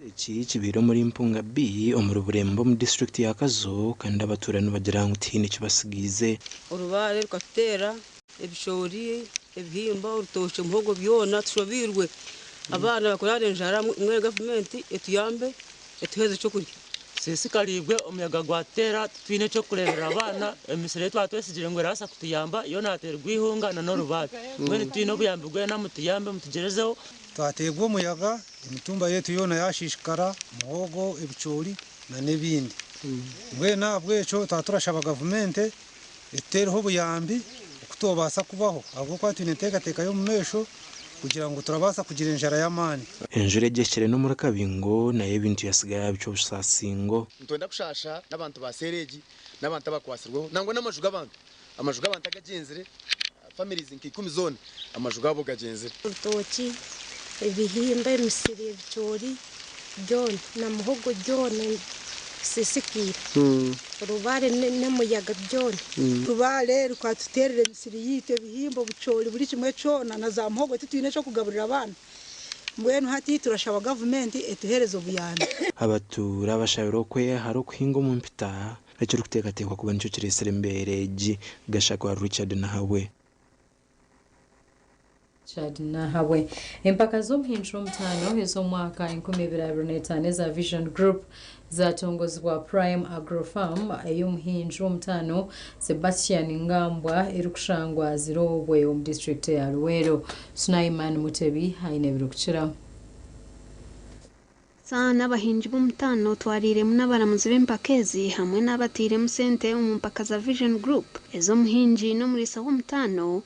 Eki kibaire omuri Mpunga B omuri Buremba omu disiturikiti ya Kazo kandi abatuura nibagira ngu tihaine ekibasigiize. Orubaare rukatuteera ebishoori, ebihimba, orutookye, muhogo byona tushobiirwe. Abaana bakurara enjara mbwenu gavumenti etuyambe etuheeze ekyokurya. Tusiisikariibwe omuyaga gwateera titwine ekyokureeberera abaana emisiri ei twaba twesigire ngu erabaasa kutuyamba yoona yateerwa eihunga n'orubaare mbwenu titwine obuyambi bwena mutuyambe mutugyerezeho. Twateerwa omuyaga emitumba yaitu yoona yashishikara muhogo, ebicoori n'ebindi. Mbwenu ahabw'ekyo twaba turashaba gavumenti etuteereho obuyambi oku twobaasa kubaho ahabw'okuba twine enteekateeka y'omu maisho kugira ngu turabaasa kugira enjara y'amaani. Enjura egyekire n'omuri Kabingo nayo ebintu yasigayo yabicwa obusaasingo. Nitwenda kushasha n'abantu ba seeri egi n'abantu abakwasirweho nangwa n'amaju g'abantu amaju g'abantu agagyenzire families nka 10 zoona amaju gaabo gagyenzire. Orutookye, ebihimba, emisiri, ebicoori Byona na muhogo byona bisiisikiire. Orubaare n'omuyaga byona. Rubaare rukatuteerera emisiri yaitu, ebihimba, obucoori, buri kimwe kyona na za muhogo titwine eky'okugaburira abaana. Mbwenu hati turashaba gavumenti etuheereze obuyambi. Abatuura bashabirwe okweyahara okuhinga omu mpita ekirikuteekateekwa kuba nikyo kireetsire embeera egi, Gashakwa Richard Nahabwe. Richard Nahabwe. Empaka z'omuhinduro omutaano ez'omwaka 2025 eza Vision Group zatongozibwa Prime Agro Farm ey'omuhingi w'omutaano Sebastian Ngambwa erikushangwa Zirobwe omu disiturikiti eya Luweero. Sulaiman Mutebi aine ebirikukiraho. N'abahingi b'omutaano otwariiremu n'abaramuzi b'empaka ezi hamwe n'abatairemu sente omu mpaka za Vision Group ez'omuhingi n'omuriisa w'omutaano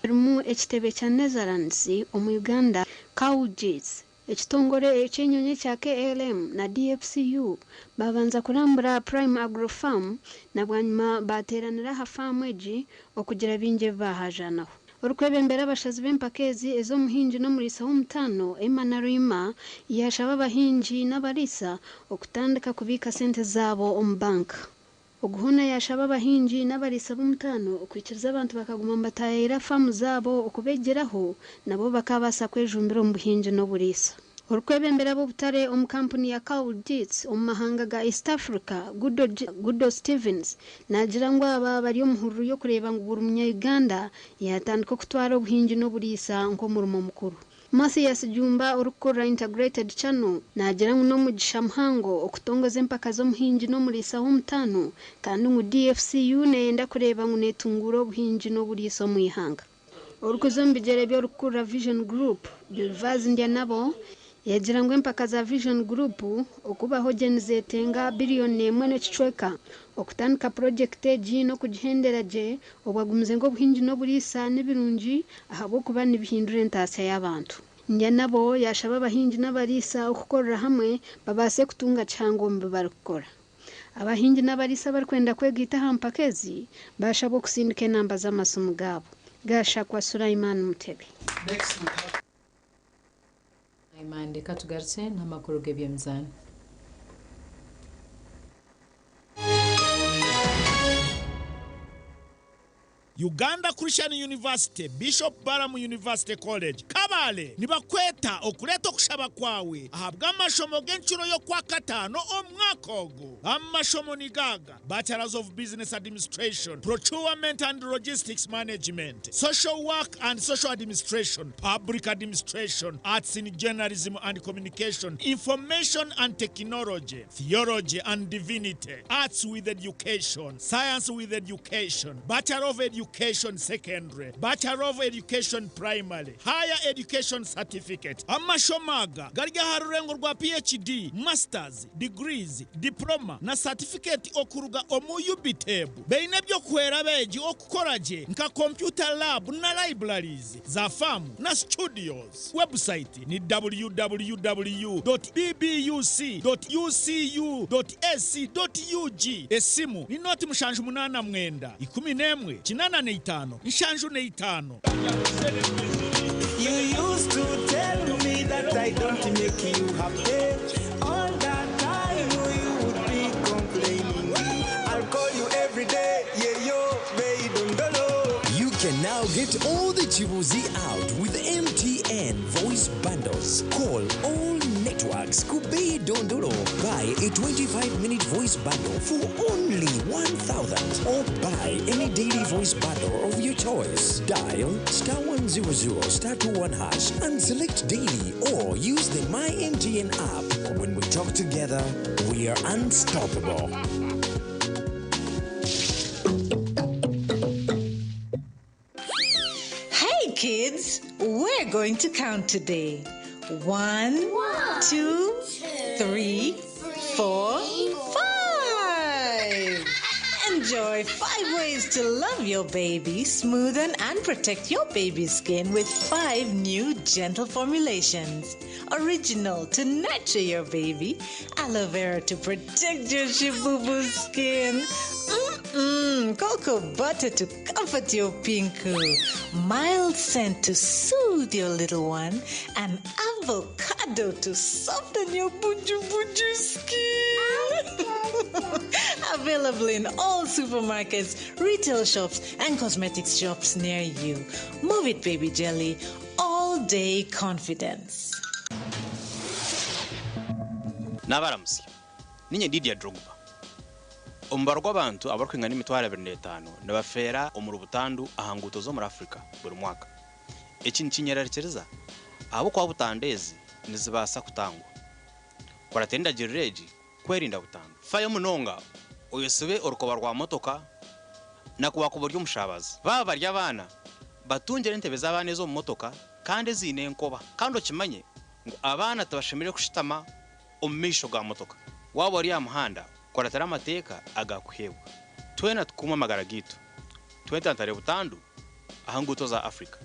harimu ekitebe kya Netherlands omu Uganda, Koudijs, ekitongore eky'enyonyi ekya KLM na DFCU babanza kurambura Prime Agro Farm na bwanyima bateeranira aha faamu egi okugira bingi ebi baahajanaho. Orikwebembera abashazi b'empaka ezi ez'omuhingi n'omuriisa w'omutaano, Emma Naluyima, yaashaba abahingi n'abariisa okutandika kubiika sente zaabo omu banka. Oguhoona yaashaba abahingi n'abariisa b'omutaano okwikiriza abantu bakaguma nibataayaayira faamu zaabo okubeegyeraho nabo bakaabaasa kwejumbira omu buhingi n'oburiisa. Orikwebembera ab'obutare omu kampuni ya Koudijs omu mahanga ga East Africa, Gudo Stevens, naagira ngu aba bari omu hururu y'okureeba ngu buri munya-Uganda yaatandika okutwara obuhingi n'oburiisa nk'omurimo mukuru. Mathias Jumba orikukurira Integrated Channel naagira ngu n'omugisha muhango okutongoza empaka z'omuhingi n'omuriisa w'omutaano kandi ngu DFCU neyenda kureeba ngu netunguura obuhingi n'oburiisa omu ihanga. Orikuza omu bigyere by'orikukurira Vision Group, Gervase Ndyanabo, yaagira ngu empaka za Vision Group okubaho gye nizetenga biriyoni emwe n'ekicweka okutandika purogyekiti egi n'okugihendera gye obwo agumize ngu obuhingi n'oburiisa nibirungi ahabw'okuba nibihindura entaasya y'abantu. Ndyanabo yaashaba abahingi n'abariisa okukorera hamwe babaase kutunga kihango omu bi barikukora. Abahingi n'abariisa abarikwenda kwegaita aha mpaka ezi baashabwa okusindika enamba z'amasimu gaabo. Gashakwa Sulaiman Mutebi. Sulaiman reka tugarukye n'amakuru g'eby'emizaano. Uganda Christian University, Bishop Balaam University College, Kabale nibakweta okureeta okushaba kwawe ahabw'amashomo g'encuro y'Okwakataano omwaka ogu. Amashomo nigaga, Bachelors of Business Administration, Procurement and Logistics Management, Social Work and Social Administration, Public Administration, Arts in Journalism and Communication, Information and Technology, Theology and Divinity, Arts with Education, Science with Education, Bachelor of Education Secondary, Bachelor of Education Primary, Higher Education Certificate. Amashomo aga gari aha rurengo rwa PhD, Masters, Degrees, Diploma na Certificate okuruga omu UBTEB. Baine eby'okuhwera abeegi okukora gye nka computer lab na libraries, za faamu na studios. Website ni www dot bbuc dot ucu dot ac dot ug. Esimu ni 079 11 85 75. You used to tell me that I don't make you happy. All that time you would be complaining. I'll call you every day, yeah yo, baby dondolo. You can now get all the Chibuzi out with MTN voice bundles. Call all networks. Kubei Dondolo. Buy a 25-minute voice bundle for only 1,000 or buy any daily voice bundle of your choice. Dial star 100 star 21 hash and select daily or use the My MTN app. When we talk together, we are unstoppable. Hey kids, we're going to count today. 1, 2, 3, 4, 5. Enjoy 5 ways to love your baby, smoothen and protect your baby's skin with 5 new gentle formulations. Original to nurture your baby, aloe vera to protect your shibubu skin. Cocoa butter to comfort your pinku, mild scent to soothe your little one, and avocado to soften your buju buju skin. Available in all supermarkets, retail shops, and cosmetics shops near you. Move it, baby jelly. All day confidence. N'abaramutsya ninye Didier Drogba. Omubaro gw'abantu abarikwingana 25,000 nibafeera omuri butandu aha nguuto z'omuri Afrika buri mwaka. Eki nikinyerarikiriza ahabw'okuba butandu ezi nizibaasa kutangwa. Kuratira endagiriro egi kwerinda butandu. Fayo munonga oyesibe orukoba rwa motoka na ku waakuba ori omushabazi. Baaba bari abaana, batungire entebe z'abaana ez'omu motoka kandi eziine enkoba. Kandi okimanye ngu abaana tibashemereire kushutama omu maisho ga motoka. Waaba ori aha muhanda, kuratira amateeka agaakuheebwa. Twena tukuume amagara gaitu. Twetantare butandu aha nguuto za Afrika.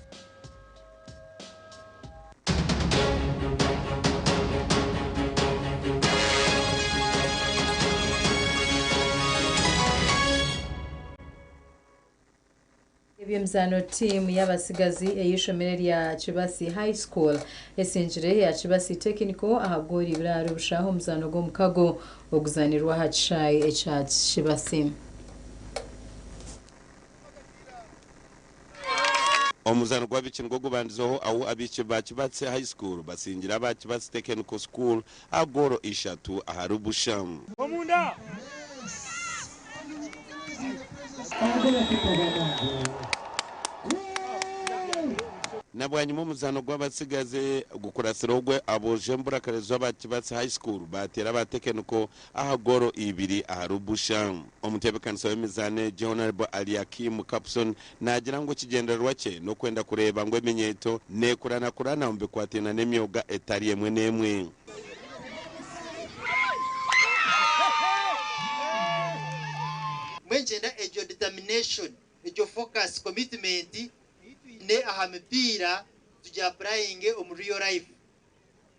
Eby'emizaano. Tiimu y'abasigazi ey'eishomero erya Kibasi High School esingire eya Kibasi Technical aha goolo ibiri ahari busha omuzaano gw'omukago oguzaanirwe aha kishaayi ekya Kibasi. Omuzaano gw'abaishiki nigwo gubandizeho ahu abaishiki ba Kibatsi High School basingire aba Kibatsi Technical School aha goolo ishatu ahari busha. Na bwanyima omuzaano gw'abatsigazi gukuratsire ogwe aboojo emburakarezi aba Kibatsi High School baateera aba Technical aha goolo ibiri ahari busha. Omutebeekanisa w'emizaano egi, Hon. Aliakim Kapson naagira ngu ekigyendererwa kye n'okwenda kureeba ngu eminyeeto neekuranakurana omu bikwatiraine n'emyoga etari emwe n'emwe. Mbwenu niinyenda egyo determination, egyo focus, commitment twine aha mipiira tugi-applyinge omu real life.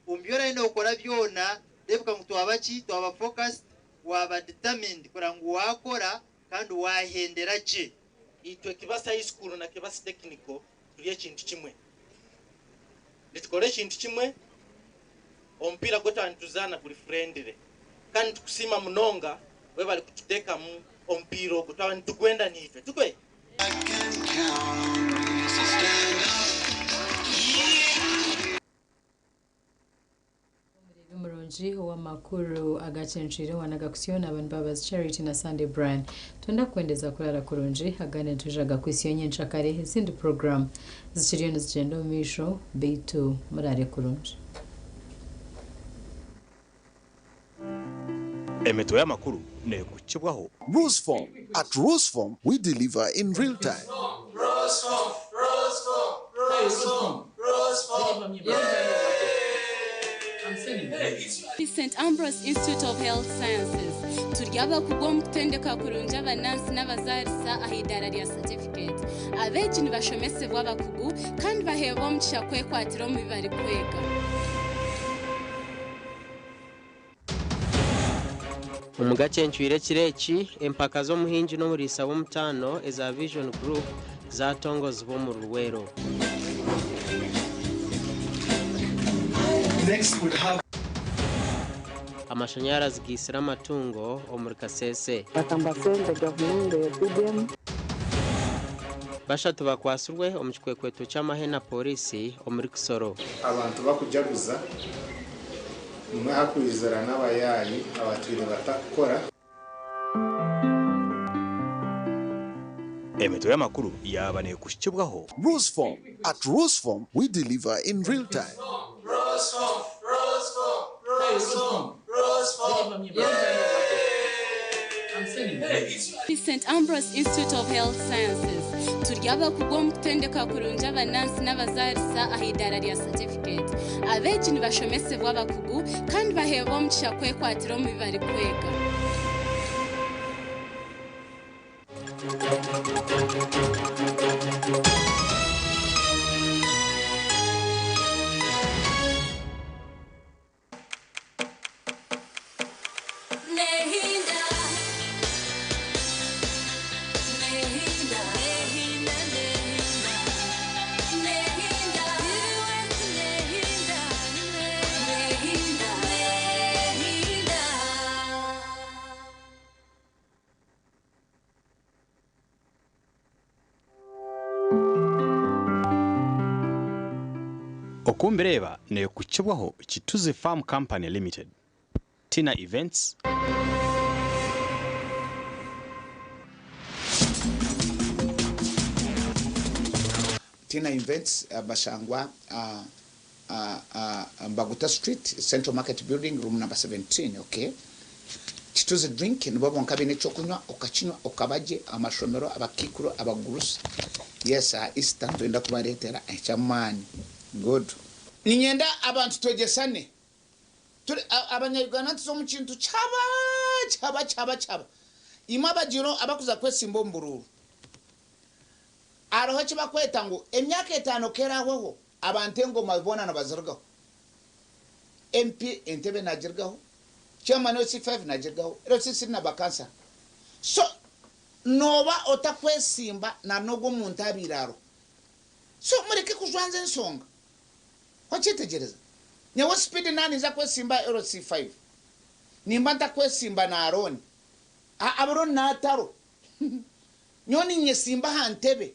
Omu bi oriyo nookora byona, reebeka ngu twaba ki? Twaba focused, waaba determined kureba ngu waakora kandi waahendera gye. Itwe Kibasi High School na Kibasi Technical turi ekintu kimwe. Nitukora ekintu kimwe, omupiira gwe twaba nituzaana guri friendly. Kandi nitukusiima munonga webare kututeekamu omupiira ogu twaba nitugwenda naitwe. Tikwe? Omureebi murungi ow'amakuru agacencwire wanaga kusyo n'abantu Mbabazi Charity na Sunday Brian. Twenda kukwendeza kurara kurungi agandi nitwija gakwisyo nyenkyakare ezindi program zikiriyo nizigyenda omu maisho beitu murare kurungi. Emitwe y'amakuru neekukibwaho. Roseform. At Roseform, we deliver in real time. Roseform, Roseform, Roseform, Roseform. St. Ambrose Institute of Health Sciences turi abakugu omu kutendeka kurungi abanansi n'abazaarisa aha idaara rya certificate. Abeegi nibashomesebwa abakugu kandi baheebwa omugisha kwekwatira omu bi barikwega. Omu gacencwire ekiro eki, empaka z'omuhingi n'omuriisa w'omutaano eza Vision Group zatongozibwa omu Luweero. Next we'll have Amashanyarazi gaitsire amatungo omuri Kasese. Batambasente gavumenti ya PDM. Bashatu bakwatsirwe omu kikwekweto ky'amahe na pooriisi omuri Kisoro. Abantu bakujaguza nimwe hakwizira n'abayaayi abatwire batakukora. Emitwe y'amakuru yaaba neekushikibwaho. Roseform. At Roseform, we deliver in real time. Roseform, Roseform, Roseform, Roseform. St. Ambrose Institute of Health Sciences turi abakugu omu kutendeka kurungi abanansi n'abazaarisa aha idaara rya certificate. Abeegi nibashomesebwa abakugu kandi baheebwa omugisha kwekwatira omu bi barikwega. Nehinda. Okumbireba nekukibwaho Kituzi Farm Company Limited, Tina Events, Tina Events bashangwa Mbaguta Street, Central Market Building, room number 17, okay? Kituzi Drink nibo bonka baine ekyokunywa okakinywa okaba gye amashomero, abakiikuru, abagurusi. Yes, aha Easter nitwenda kubareetera eky'amaani. Good. Niinyenda abantu twegyesane. Turi Abanya-Uganda nituza omu kintu kyaba, kyaba, kyaba, kyaba. Imwe abagiire abakuza kwesimba omu buruuru, hariho eki bakweta ngu emyaka etaano ku erahweho, abantu engoma boona nibazirugaho. MP entebe nagirugaho, Chairman LC5 nagirugaho, LC3 na ba kansara. So nooba otakwesimba na n'ogwo omuntu abaire ariho. So mureke kujwanza ensonga. Wakyetegyereza? Nyowe speed na ninza kwesimba aha LC5. Nimba ntakwesimba na Arooni. Arooni nataro. Nyowe ninyesimba aha ntebe.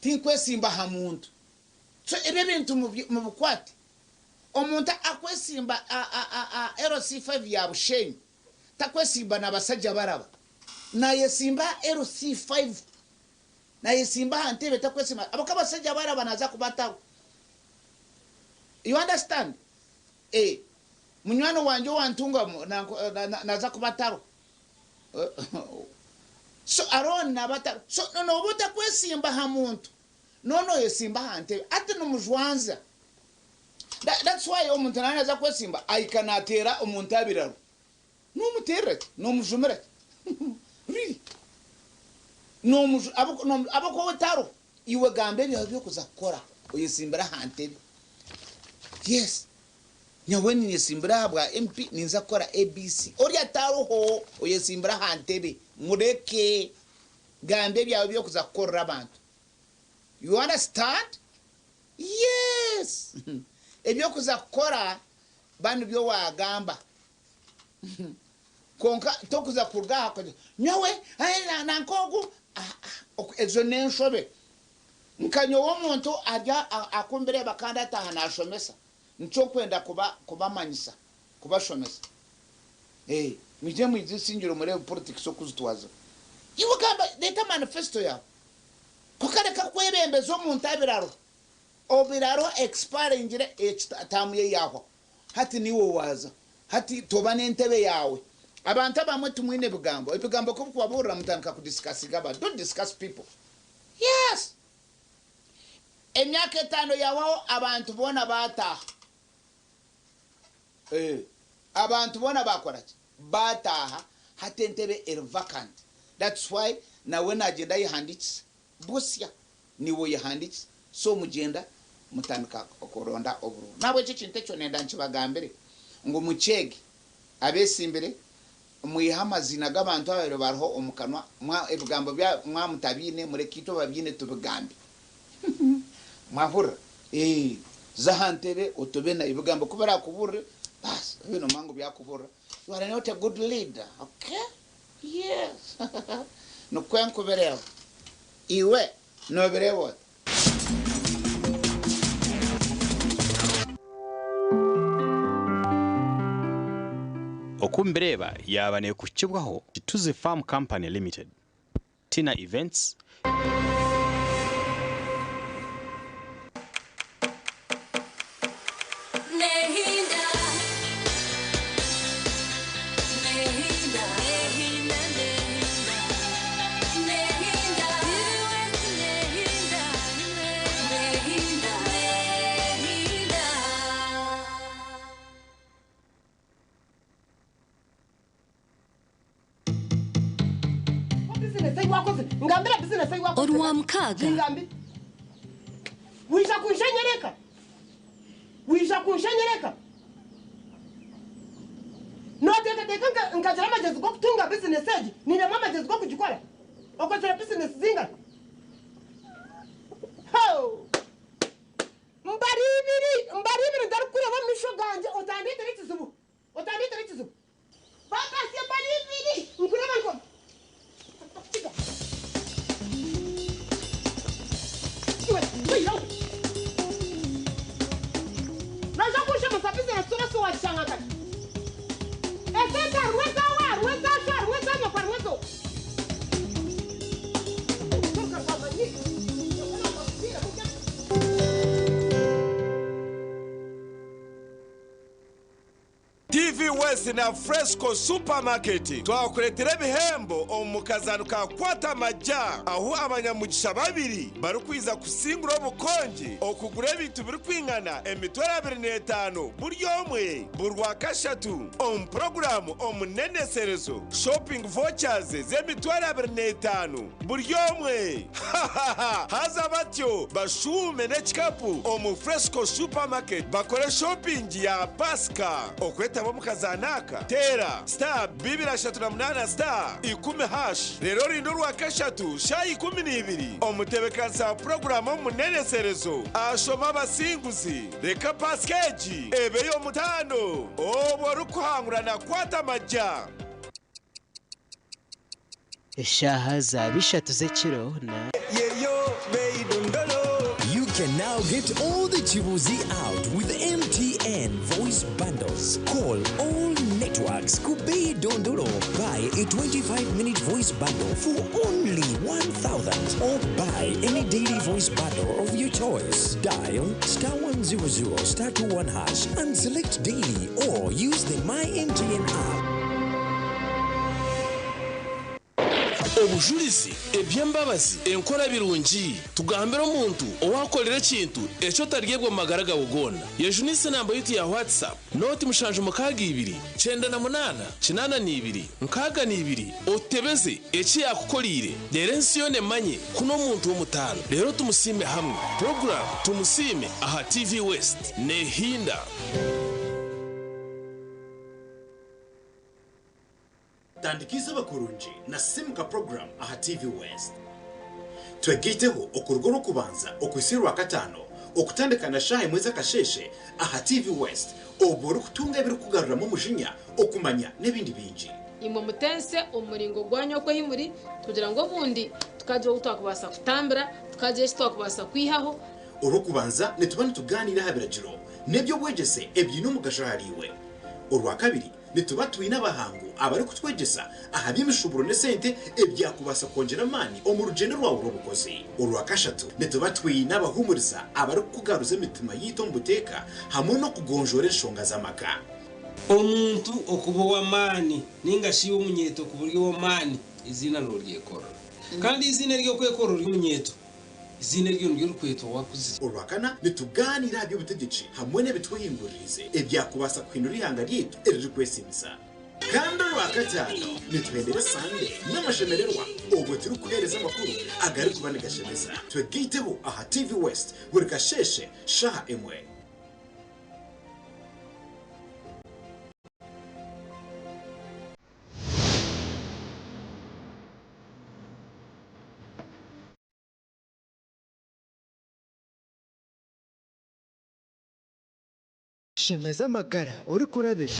Tinkwesimba aha muntu. So ebyo ebintu mubikwate. Omuntu akwesimba aha LC5 ya Bushenyi takwesimba na basajja baraba. Nayesimba aha LC5. Nayesimba aha ntebe takwesimba ahabw'okuba abashaija baraba naza kubataho. You understand? Eh, munywani wangye owa Ntungamo naza kubataro. So Arooni nabataro. So nooba otakwesimba aha muntu, noona noyesimba aha ntebe. Hati nimujwanza. That's why omuntu naaba naza kwesimba ahika nateera omuntu abiraro. Nomuteerera ki? Nomujumira ki? Really? Nomuju ahabw'okuba we tariho, iwe gamba ebyawe eby'okuza kukora oyesimbire aha ntebe. Yes, nyowe ninyesimbira aha bwa MP ninza kukora ABC. Orya tariho, oyesimbire aha ntebe, mureke. Gamba ebyawe eby'okuza kukorera abantu. You understand? Yes! Eby'okuza kukora ba nibyo waagamba. Kwonka tokuza kuruga aha okagira nyowe nanka ogu, ezo n'enshobe. Nka nyowe omuntu ari akumbireeba kandi ataaha naashomesa, nikyo nkwenda kubamanyisa, kubashomesa. Mwije mwizisingire mureebe politics oku zitwazibwa. Iwe gamba reeta manifesto yaawe. Kwonka reka kwebembeza omuntu abiraro. Obiraro expiringire term ye yaahwaho. Hati niiwe waaza. Hati toba n'entebe yaawe. Abantu abamwe timwine bigambo. Ebigambo ku bikubaburira mutandika ku discussinga abantu. Don't discuss people. Yes! Emyaka etaano yahwaho abantu boona baataaha. Eh, abantu boona baakora ki? Baataaha. Hati entebe eri vacant. That's why nawe naagyenda ayehandiikisa busya. Niiwe oyehandiikisa. So mugyenda mutandika kuronda oburuuru. Nahabwekyo ekintu ekyo nenda nkibagambire ngu mukyege. Abeesimbire mwihe amaziina g'abantu ababaire bariho omu kanwa, ebigambo mwaba mutabiine mureke itwe ababiine tubigambe. Mwahurira? Ee, za aha ntebe otobe nayo. Ebigambo ku biraakuburire, baasi obe noomanya ngu byakuburira. You are not a good leader, okay? Yes. Nikwo nkubireeba. Iwe noobireeba ota? Oku Mbireba yaaba neekukibwaho Kituzi Farm Company Limited, Tina Events, Orwamukaaga. West na Fresco Supermarket twakureetera ebihembo omu kazaano ka Kwata Amagya ahu abanyamugisha babiri barikwija kusingura obukongi okugura ebintu birikwingana 25,000 buri omwe buri Rwakashatu omu puroguraamu Omuneneserezo Shopping Vouchers z'e25,000 buri omwe. Haza batyo bashuume n'ekikapu omu Fresco Supermarket bakore shopping ya Pasika. Okwetaba omu kazaano aka, teera star 238 star 10 hash reero orinde Orwakashatu shaaha 12 omutebeekanisa wa puroguraamu Omuneneserezo ashome abasinguzi. Reka Pasika egi ebe ey'omutaano obwo orikuhangura na Kwata Amagya. Eshaaha zaaba ishatu z'ekiro na. You can now get all the Chibuzi out with MTN voice bundles. Call all networks. Kubei Dondolo. Buy a 25-minute voice bundle for only 1,000 or buy any daily voice bundle of your choice. Dial star 100 star 21 hash and select daily or use the My MTN app. Obujurizi, eby'embabazi, enkora birungi, tugambire omuntu owakorera ekintu eki otaryebwa omu magara gawe goona. Yejunise enamba yitu ya WhatsApp noti 762 98 82 62 otebeze eki yakukoriire reero ensi yoona emanye ku n'omuntu w'omutaano reero tumusiime hamwe. Puroguraamu Tumusiime aha TV West neehinda. Tandika eizooba kurungi na Simuka Program aha TV West. Twegaiteho okuruga Orwokubanza okuhitsya Orwakataano okutandika na shaaha emwe z'akasheeshe aha TV West obwo orikutunga ebirikukugaruramu omujinya, okumanya n'ebindi bingi. Imwe mutense omu muringo gwanyu oku ahi muri, kugira ngu obundi tukagira obu twakubaasa kutambira, tukagira eki twakubaasa kwihaho. Orwokubanza nituba nitugaaniira aha biragiro n'eby'obwegyese ebiine omugasho ahariiwe. Orwakabiri Nituba twine abahangu abarikutwegyesa aha by'emishuburo n'esente ebyakubaasa kwongyera amaani omu rugyendo rwawe rw'obukozi. Orwakashatu, nituba twine abahuumuriza abarikukugaruza emitima yaitu omu buteeka hamwe n'okugonjoora enshonga z'amaka. Omuntu okuba ow'amaani nainga shi iwe omunyeeto okuba ori ow'amaani, eiziina nooryekorera. Kandi eiziina ery'okwekorera ori omunyeeto, eiziina eryo niryo orikwetwa waakuzire. Orwakana, nitugaaniira aha by'obutegyeki hamwe n'ebitwehinguririize ebyakubaasa kuhindura eihanga ryaitu eririkwesiimisa. Kandi Orwakataano, nituhendera esande n'amashemererwa obwo turikuheereza amakuru agarikuba nigashemeza. Twegaiteho aha TV West buri kasheeshe shaaha emwe. Shemeza amagara orikurabira.